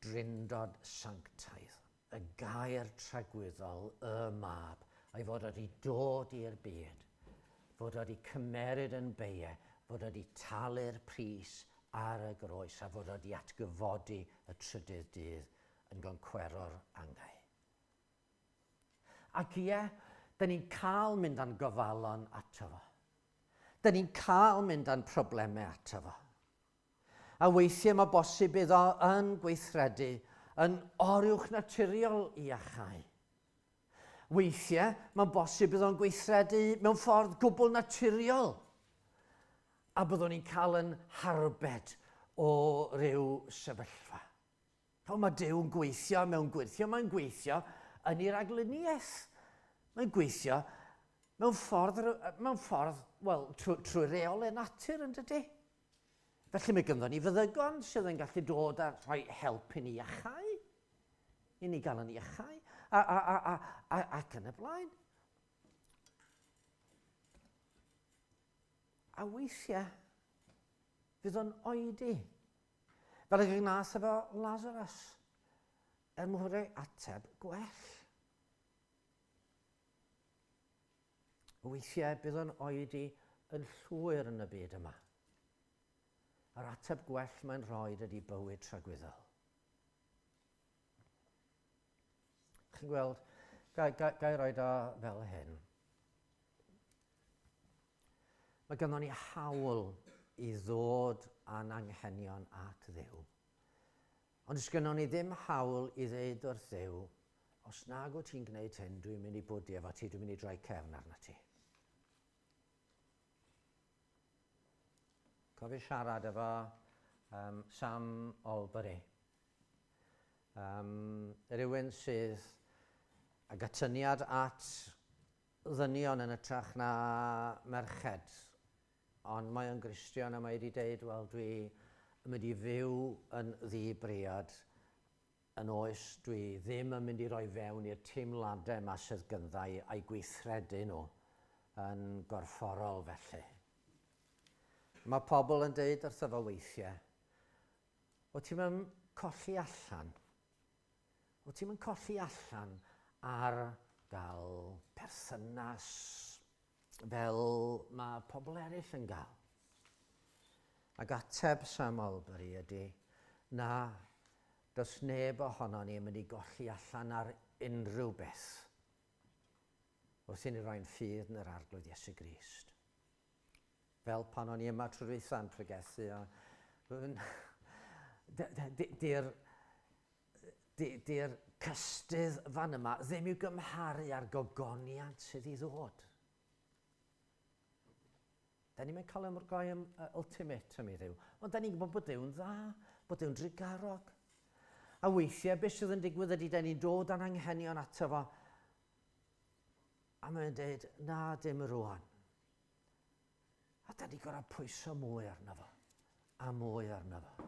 drindod sanctaidd, y gair tragwyddol, y mab, a'i fod wedi dod i'r byd, fod wedi cymeryd yn beie, fod wedi talu'r pris ar y groes a fod wedi atgyfodi y trydydd dydd yn goncwero'r angau. Ac ie, da ni'n cael mynd â'n gofalon ato fo. Da ni'n cael mynd â'n problemau ato fo. A weithiau mae bosib iddo yn gweithredu yn oruwch naturiol i achau. Weithiau mae'n bosib iddo'n gweithredu mewn ffordd gwbl naturiol a byddwn ni'n cael yn harbed o ryw sefyllfa. Fel mae Duw yn gweithio mewn gwirthio, mae'n gweithio yn ei ragluniaeth. Mae'n gweithio mewn ffordd, mewn ffordd wel, trwy, trwy reolau natur yn dydy. Felly mae gynddon ni feddygon sydd yn gallu dod a rhoi help i ni iachau, i ni gael yn iachau, a, a, a, a, a, ac yn y blaen. A weithiau, fydd o'n oedi. Fel y gnath efo Lazarus, er mwyn rhoi ateb gwell. Weithiau bydd o'n oedi yn llwyr yn y byd yma. Yr ateb gwell mae'n rhoi ydy bywyd tragwyddol. Chi'n gweld, gai, gai, gai roed o fel hyn. Mae gynnon ni hawl i ddod â'n anghenion at Dduw. Ond does gynnon ni ddim hawl i ddeud wrth Dduw, os nag wyt ti'n gwneud hyn, dwi'n mynd i bwdu efo ti, dwi'n mynd i droi cefn arna ti. Cofio siarad efo um, Sam Albury. Um, rhywun sydd ag atyniad at ddynion yn ytrach na merched. Ond mae o'n Gristion a mae wedi deud, wel, dwi yn mynd i fyw yn ddi-briod yn oes dwi ddim yn mynd i roi fewn i'r teimladau yma sydd gynddau a'i gweithredu nhw yn gorfforol felly. Mae pobl yn deud wrtho fo weithiau, o ti'n mynd colli allan Wyt ti'n mynd colli allan ar gael perthynas fel mae pobl eraill yn gael? Ac ateb Sam Albury ydy, na, does neb ohono ni yn mynd i golli allan ar unrhyw beth wrth i ni roi'n ffydd yn yr Arglwydd Iesu Grist. Fel pan o'n i yma trwy dwytha'n pregethu, a di'r di'r cystudd fan yma ddim i'w gymharu â'r gogoniant sydd i ddod. Da ni'n cael ymrgoi am ultimatum i Dduw, ond da ni'n gwybod bod Duw'n dda, bod Duw'n drugarog. A weithiau, beth sydd yn digwydd ydy, da ni'n dod â'n anghenion ato fo, a mae'n dweud, na, dim rwan. A da ni gorau pwyso mwy arno fo, a mwy arno fo.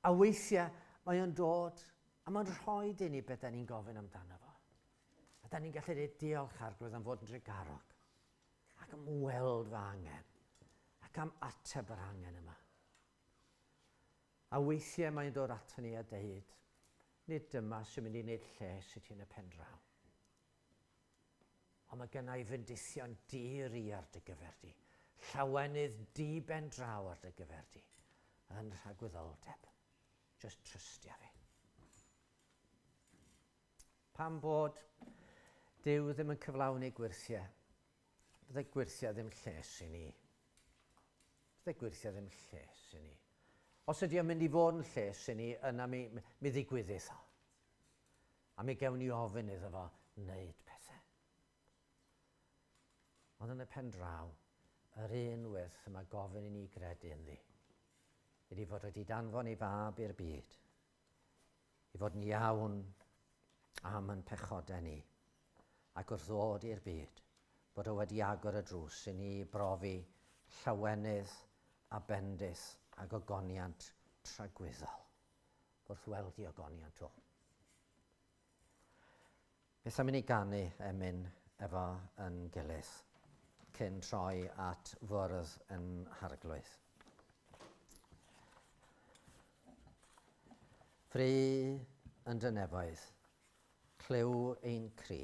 A weithiau mae o'n dod a mae'n rhoi i ni beth da ni'n gofyn amdano fo. A da ni'n gallu dweud diolch Arglwydd am fod yn drugarog ac am weld fy angen ac am ateb yr angen yma. A weithiau mae'n dod ato ni a deud, nid dyma sy'n mynd i wneud lles i ti yn y pen draw. Ond mae gynna i fendithion di-ri ar dy gyfer di. Llawenydd di ben draw ar dy gyfer di. Yn rhagwyddoldeb. Just trystia fi. Pam bod Duw ddim yn cyflawni gwyrthiau? Bydde gwyrthiau ddim lles i ni. Bydde gwyrthiau ddim lles i ni. Os ydy o'n mynd i fod yn lles i ni, yna mi ddigwyddith o. A mi gewn ni ofyn iddo fo wneud pethau. Ond yn y pen draw, yr un wyrth y mae gofyn i ni gredu ynddi, ydy fod wedi danfon ei fab i'r byd, i fod yn iawn am yn pechodau ni, ac wrth ddod i'r byd, bod o wedi agor y drws i ni brofi llawenydd a bendith a gogoniant tragwyddol, wrth weld i ogoniant o. Beth am i ni ganu emyn efo yn gilydd, cyn troi at fwrdd yn Harglwydd. Fry yn dy nefoedd, clyw ein cri.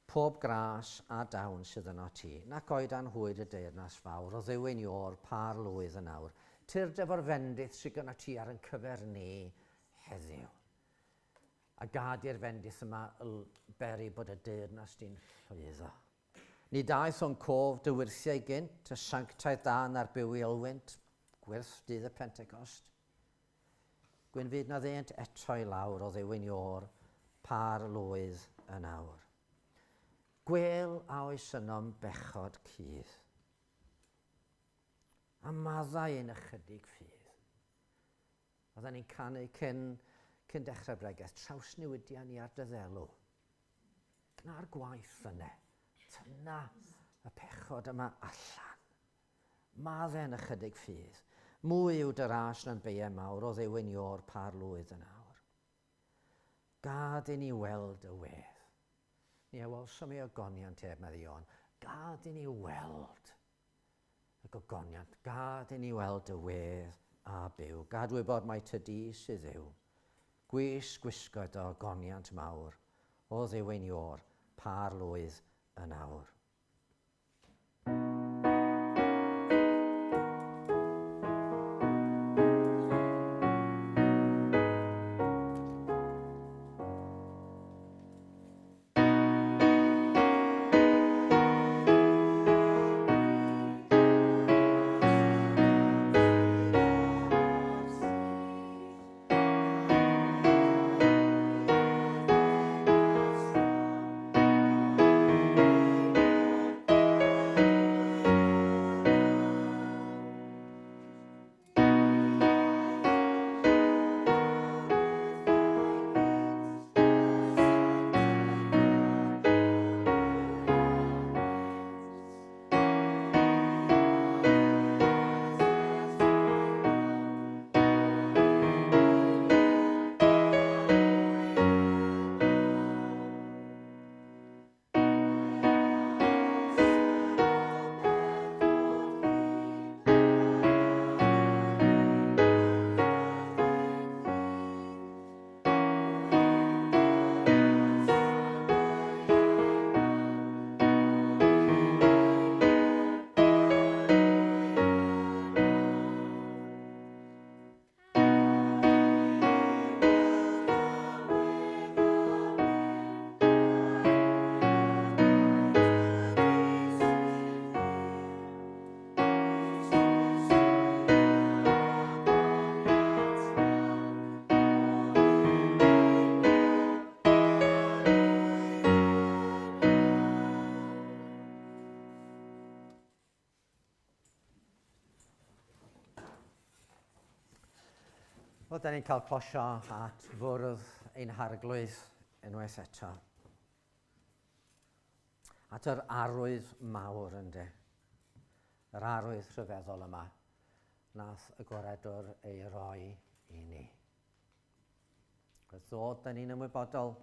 Pob gras a dawn sydd yno ti, nac oed anhwyd y deyrnas fawr, o Dduw ein Iôr, par lwydd yn awr. Tyrd efo'r fendith sydd gyda ti ar yn cyfer ni heddiw. A gad i'r fendith yma beri bod y deyrnas di'n llwyddo. Ni daeth o'n cof dy wyrthiau gynt, y sanctaidd dan a'r bywiol wynt, gwyrth dydd y Pentecost. Gwyn fyd na ddeuent eto i lawr o Dduw ein Iôr, par lwydd yn awr. Gwel a oes ynom bechod cudd. A maddau ein ychydig ffydd. Oedden ni'n canu cyn dechrau bregeth, trawsnewidia ni ar dy ddelw. Gna'r gwaith yna. Tyna y pechod yma allan. Maddau'n ychydig ffydd. Mwy yw dy ras na'n beiau mawr o Dduw ein Iôr par lwydd yn awr. Gad i ni weld y wedd. Ni a welsom ei ogoniant ef, medde Ioan. Gad i ni weld y gogoniant. Gad i ni weld y wedd a byw. Gad wybod mai ty di sydd yw. Gwys gwisgoed o ogoniant mawr o Dduw ein Iôr, par lwydd yn awr. Wel, da ni'n cael closio at fwrdd ein Harglwydd unwaith eto. At yr arwydd mawr ynddo. Yr arwydd rhyfeddol yma nath y Gwaredwr ei roi i ni. Wrth ddod, da ni'n ymwybodol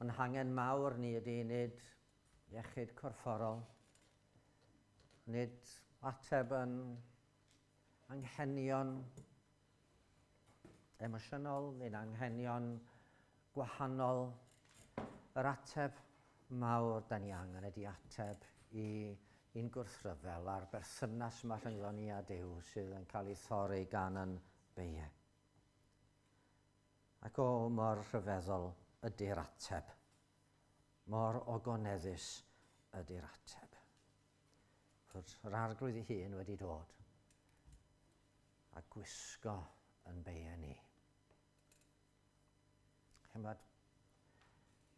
Ond hangen mawr ni ydy nid iechyd corfforol, nid ateb yn anghenion emosiynol neu'n anghenion gwahanol. Yr ateb mawr da ni angen ydy ateb i i'n gwrthryfel a'r berthynas yma rhyngddo ni a Duw sydd yn cael ei thorri gan yn beiau. Ac o, mor rhyfeddol ydy'r ateb. Mor ogoneddus ydy'r ateb. Fod yr Arglwydd ei hun wedi dod a gwisgo yn beiau ni. Chymod,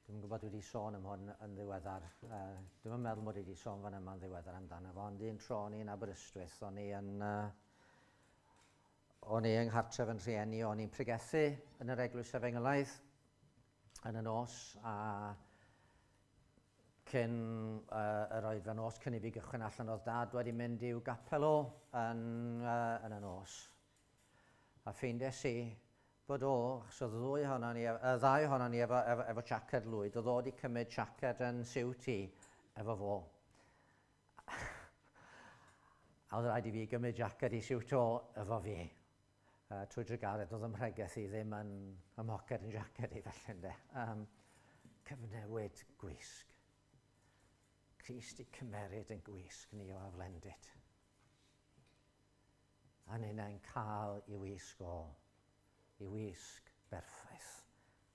dwi'n gwybod dwi wedi sôn am hwn yn ddiweddar. Dwi'm yn meddwl mod i wedi sôn fan yma'n ddiweddar amdano fo, ond un tro o'n i'n Aberystwyth, o'n i yn, o'n i yng nghartref yn rhieni, o'n i'n pregethu yn yr Eglwys Efengylaidd yn y nos, a cyn yr oedfa nos, cyn i fi gychwyn allan, oedd Dad wedi mynd i'w gapel o yn, yn y nos. A ffeindies i bod o, achos oedd y ddwy ohonon ni, y ddau ohonon ni efo, efo, efo siaced lwyd, oedd o wedi cymryd siaced yn siwt i efo fo. A oedd rhaid i fi gymryd siaced i siwt o efo fi. Trwy drugaredd, oedd ymhregeth i ddim yn ymhoced yn siaced i felly, ynde. Cyfnewid gwisg. Crist i cymeryd yn gwisg ni o aflendid. A ninnau'n cael i wisg o, i wisg berffaith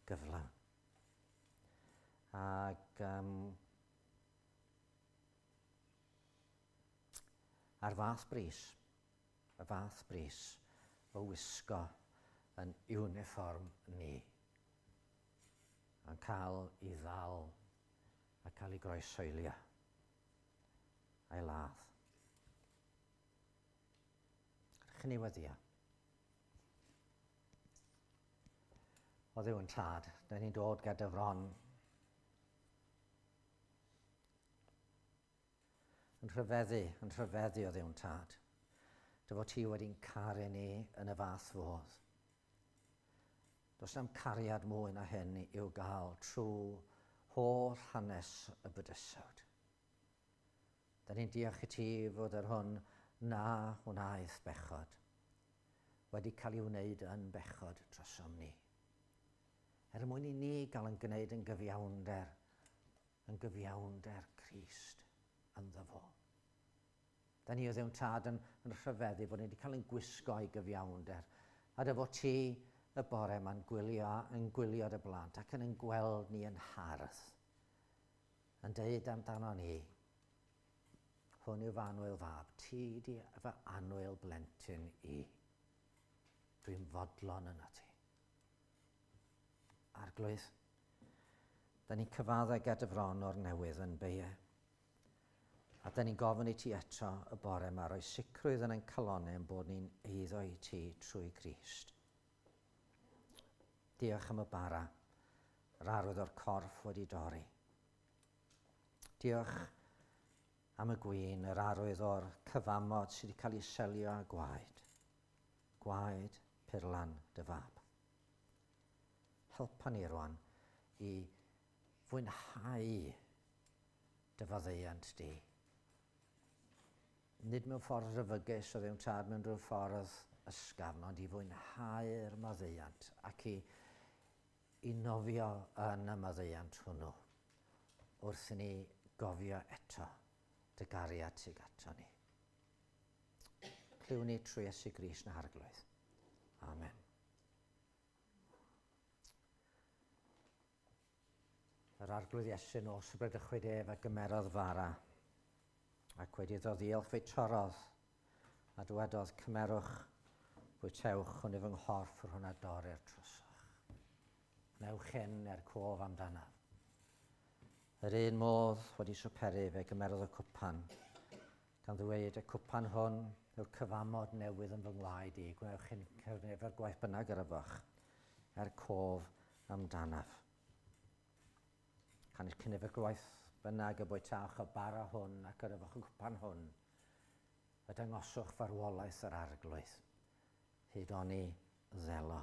gyflawn. Ac a'r fath bris, y fath bris o wisgo yn uniform ni, yn cael i ddal a cael ei groeshoelio a'i ladd. Rydych ni weddio. O Dduw yn tad, da ni'n dod gyda fron. Yn rhyfeddu, yn rhyfeddu o Dduw'n tad. Dy fod ti wedi'n caru ni yn y fath fodd. Does na'm cariad mwy na hyn i'w gael trwy holl hanes y bydysawd. Da ni'n diolch i ti fod yr hwn na wnaeth bechod wedi cael ei wneud yn bechod drosom ni. Er mwyn i ni gael yn gwneud yn gyfiawnder Crist ynddo fo. Da ni o Dduw'n tad yn, yn rhyfeddu bod ni wedi cael ein gwisgo i gyfiawnder. A dy fod ti y bore yma'n gwylio, yn gwylio dy blant ac yn gweld ni yn hardd. Yn deud amdano ni, hwn yw fy annwyl fab, ti di fy annwyl blentyn i. Dwi'n fodlon yna ti. Arglwydd, da ni'n cyfaddau ger dy fron o'r newydd yn beie. A da ni'n gofyn i ti eto y bore yma roi sicrwydd yn ein calonnau yn bod ni'n eiddo i ti trwy Grist. Diolch am y bara, yr arwydd o'r corff wedi dorri. Diolch am y gwin, yr arwydd o'r cyfamod sydd wedi cael ei selio â gwaed. Gwaed purlan dy fab. Helpa ni rwan i fwynhau dy faddeuant di. Nid mewn ffordd rhyfygus o Dduw'n tad, mewn rhyw ffordd ysgafn, ond i fwynhau'r maddeuant ac i, i nofio yn y maddeuant hwnnw wrth i ni gofio eto dy gariad tuag ato ni. Clywn ni trwy Iesu Grist na Harglwydd. Amen. Yr Arglwydd Iesu nos y bradychwyd ef a gymerodd fara, ac wedi iddo ddiolch fe'i torrodd, a dywedodd, cymerwch, bwytewch, hwn yw fy nghorff yr hwn a dorrir trosoch. Newch hyn er cof amdanaf. Yr un modd wedi swperu fe gymerodd y cwpan, gan ddweud, y cwpan hwn yw'r cyfamod newydd yn fy ngwaed i, gwnewch hyn cyfnewid gwaith bynnag yr yfwch, er cof amdanaf. Canys cynnydd y gwaith bynnag y bwytawch y bara hwn ac yr yfwch y cwpan hwn, y dangoswch farwolaeth yr Arglwydd, hyd oni ddelo.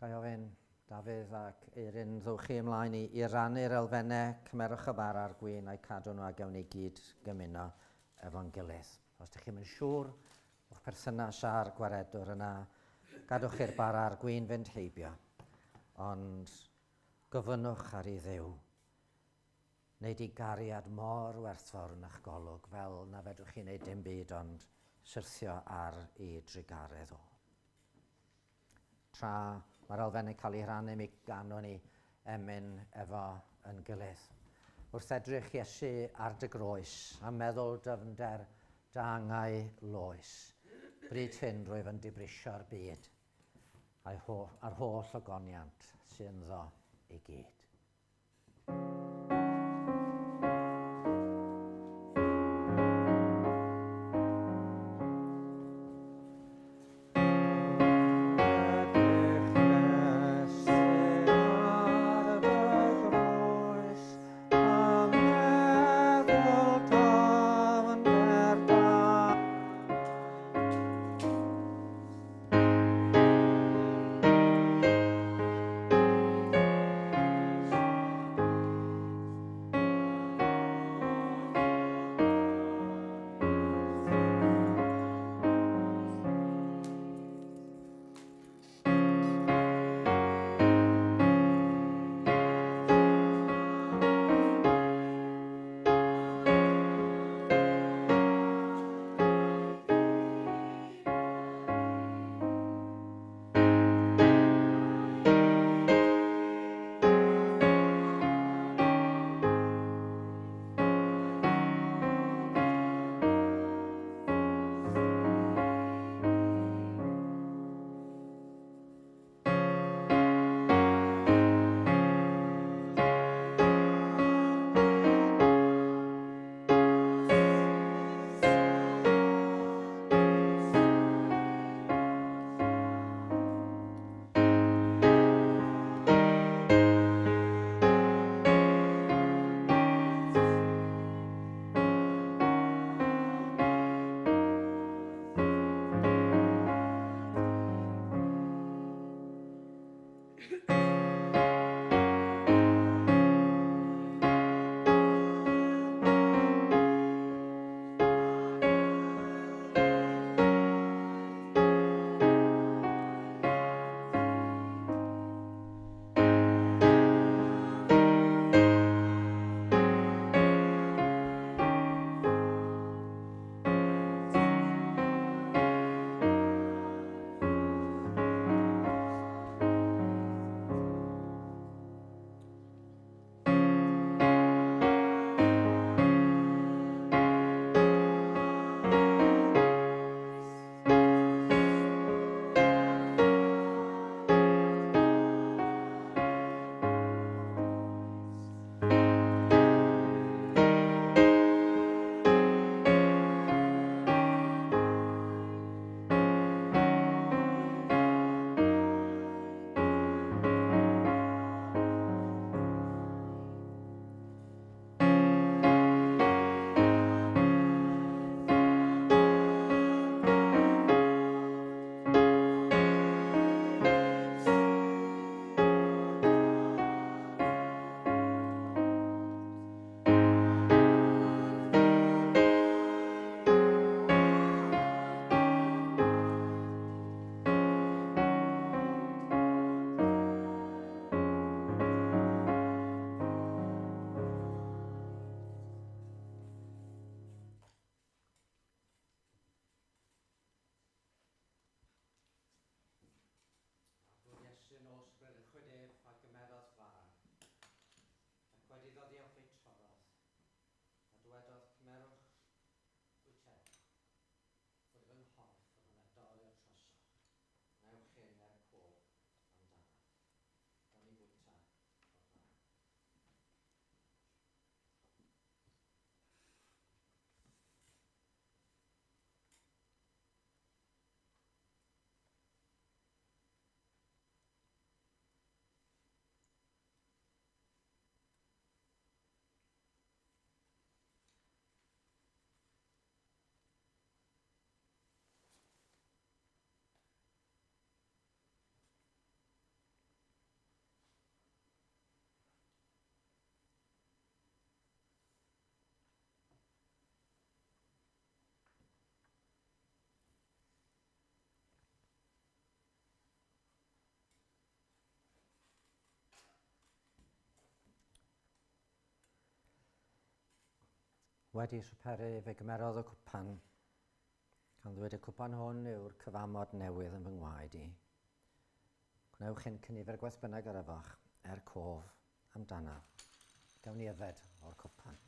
Ga i ofyn Dafydd ac Eirin, ddowch chi ymlaen i rannu'r elfennau, cymerwch y bara a'r gwin a'i cadw nhw a gawn ni gyd gymuno efo'n gilydd. Os ydych chi'n siŵr o'ch perthynas â'r gwaredwr yna, gadwch i'r bara a'r gwin fynd heibio, ond gofynnwch ar ei Dduw, wneud i gariad mor werthfawr yn eich golwg fel na fedrwch chi wneud dim byd ond syrthio ar ei drugaredd o. Tra mae'r elfennau cael ei rhannu, mi ganwn ni emyn efo yn gilydd. Wrth edrych Iesu ar dy groes a meddwl dyfnder dy angau loes, bryd hyn rwyf yn dibrisio'r byd a'r holl ogoniant sy'n ynddo i gyd. Wedi swperu, fe gymerodd y cwpan, gan ddweud y cwpan hwn yw'r cyfamod newydd yn fy ngwaed i. Gwnewch hyn cynifer gwaith bynnag ar yfach, er cof amdana. Gawn ni yfed o'r cwpan.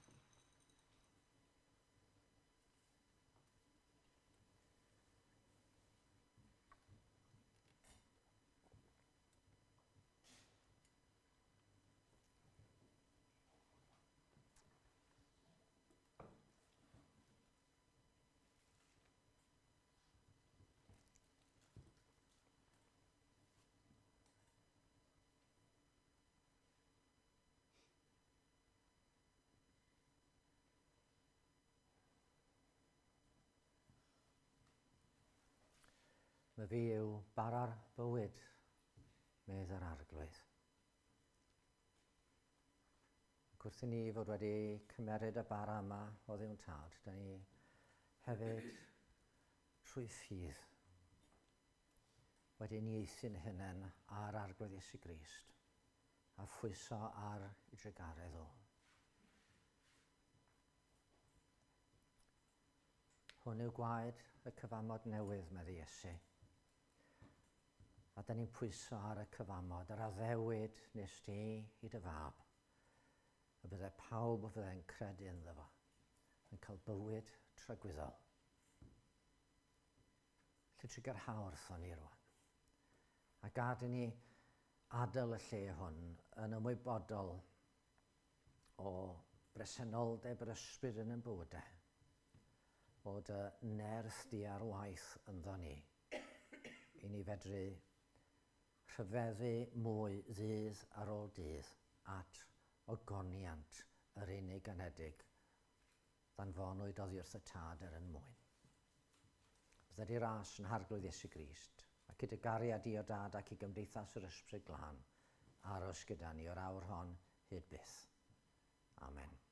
Mae fi yw bara'r bywyd, medd yr arglwydd. Ac wrth i ni fod wedi cymeryd y bara yma o ddiwn tad, da ni hefyd trwy ffydd wedi nieithu'n hunain ar arglwydd Iesu Grist a phwyso ar ei drugaredd o. Hwn yw gwaed y cyfamod newydd, medde Iesu. A da ni'n pwyso ar y cyfamod, yr addewid nes di i dy fab. A bydde pawb fydde'n credu ynddo fo, yn cael bywyd tragwyddol. Lle trugarha wrthon ni rwan. A gad i ni adael y lle hwn yn ymwybodol o bresenoldeb yr ysbryd yn ein bywydau, bod y nerth di ar waith ynddo ni, i ni fedru rhyfeddu mwy ddydd ar ôl dydd at ogoniant yr unig anedig ddanfonwyd oddi wrth y tad er yn mwyn. Bydde di ras yn harglwydd Iesu Grist, ac i dy gariad di o dad ac i gymdeithas yr ysbryd glân, aros gyda ni o'r awr hon hyd byth. Amen.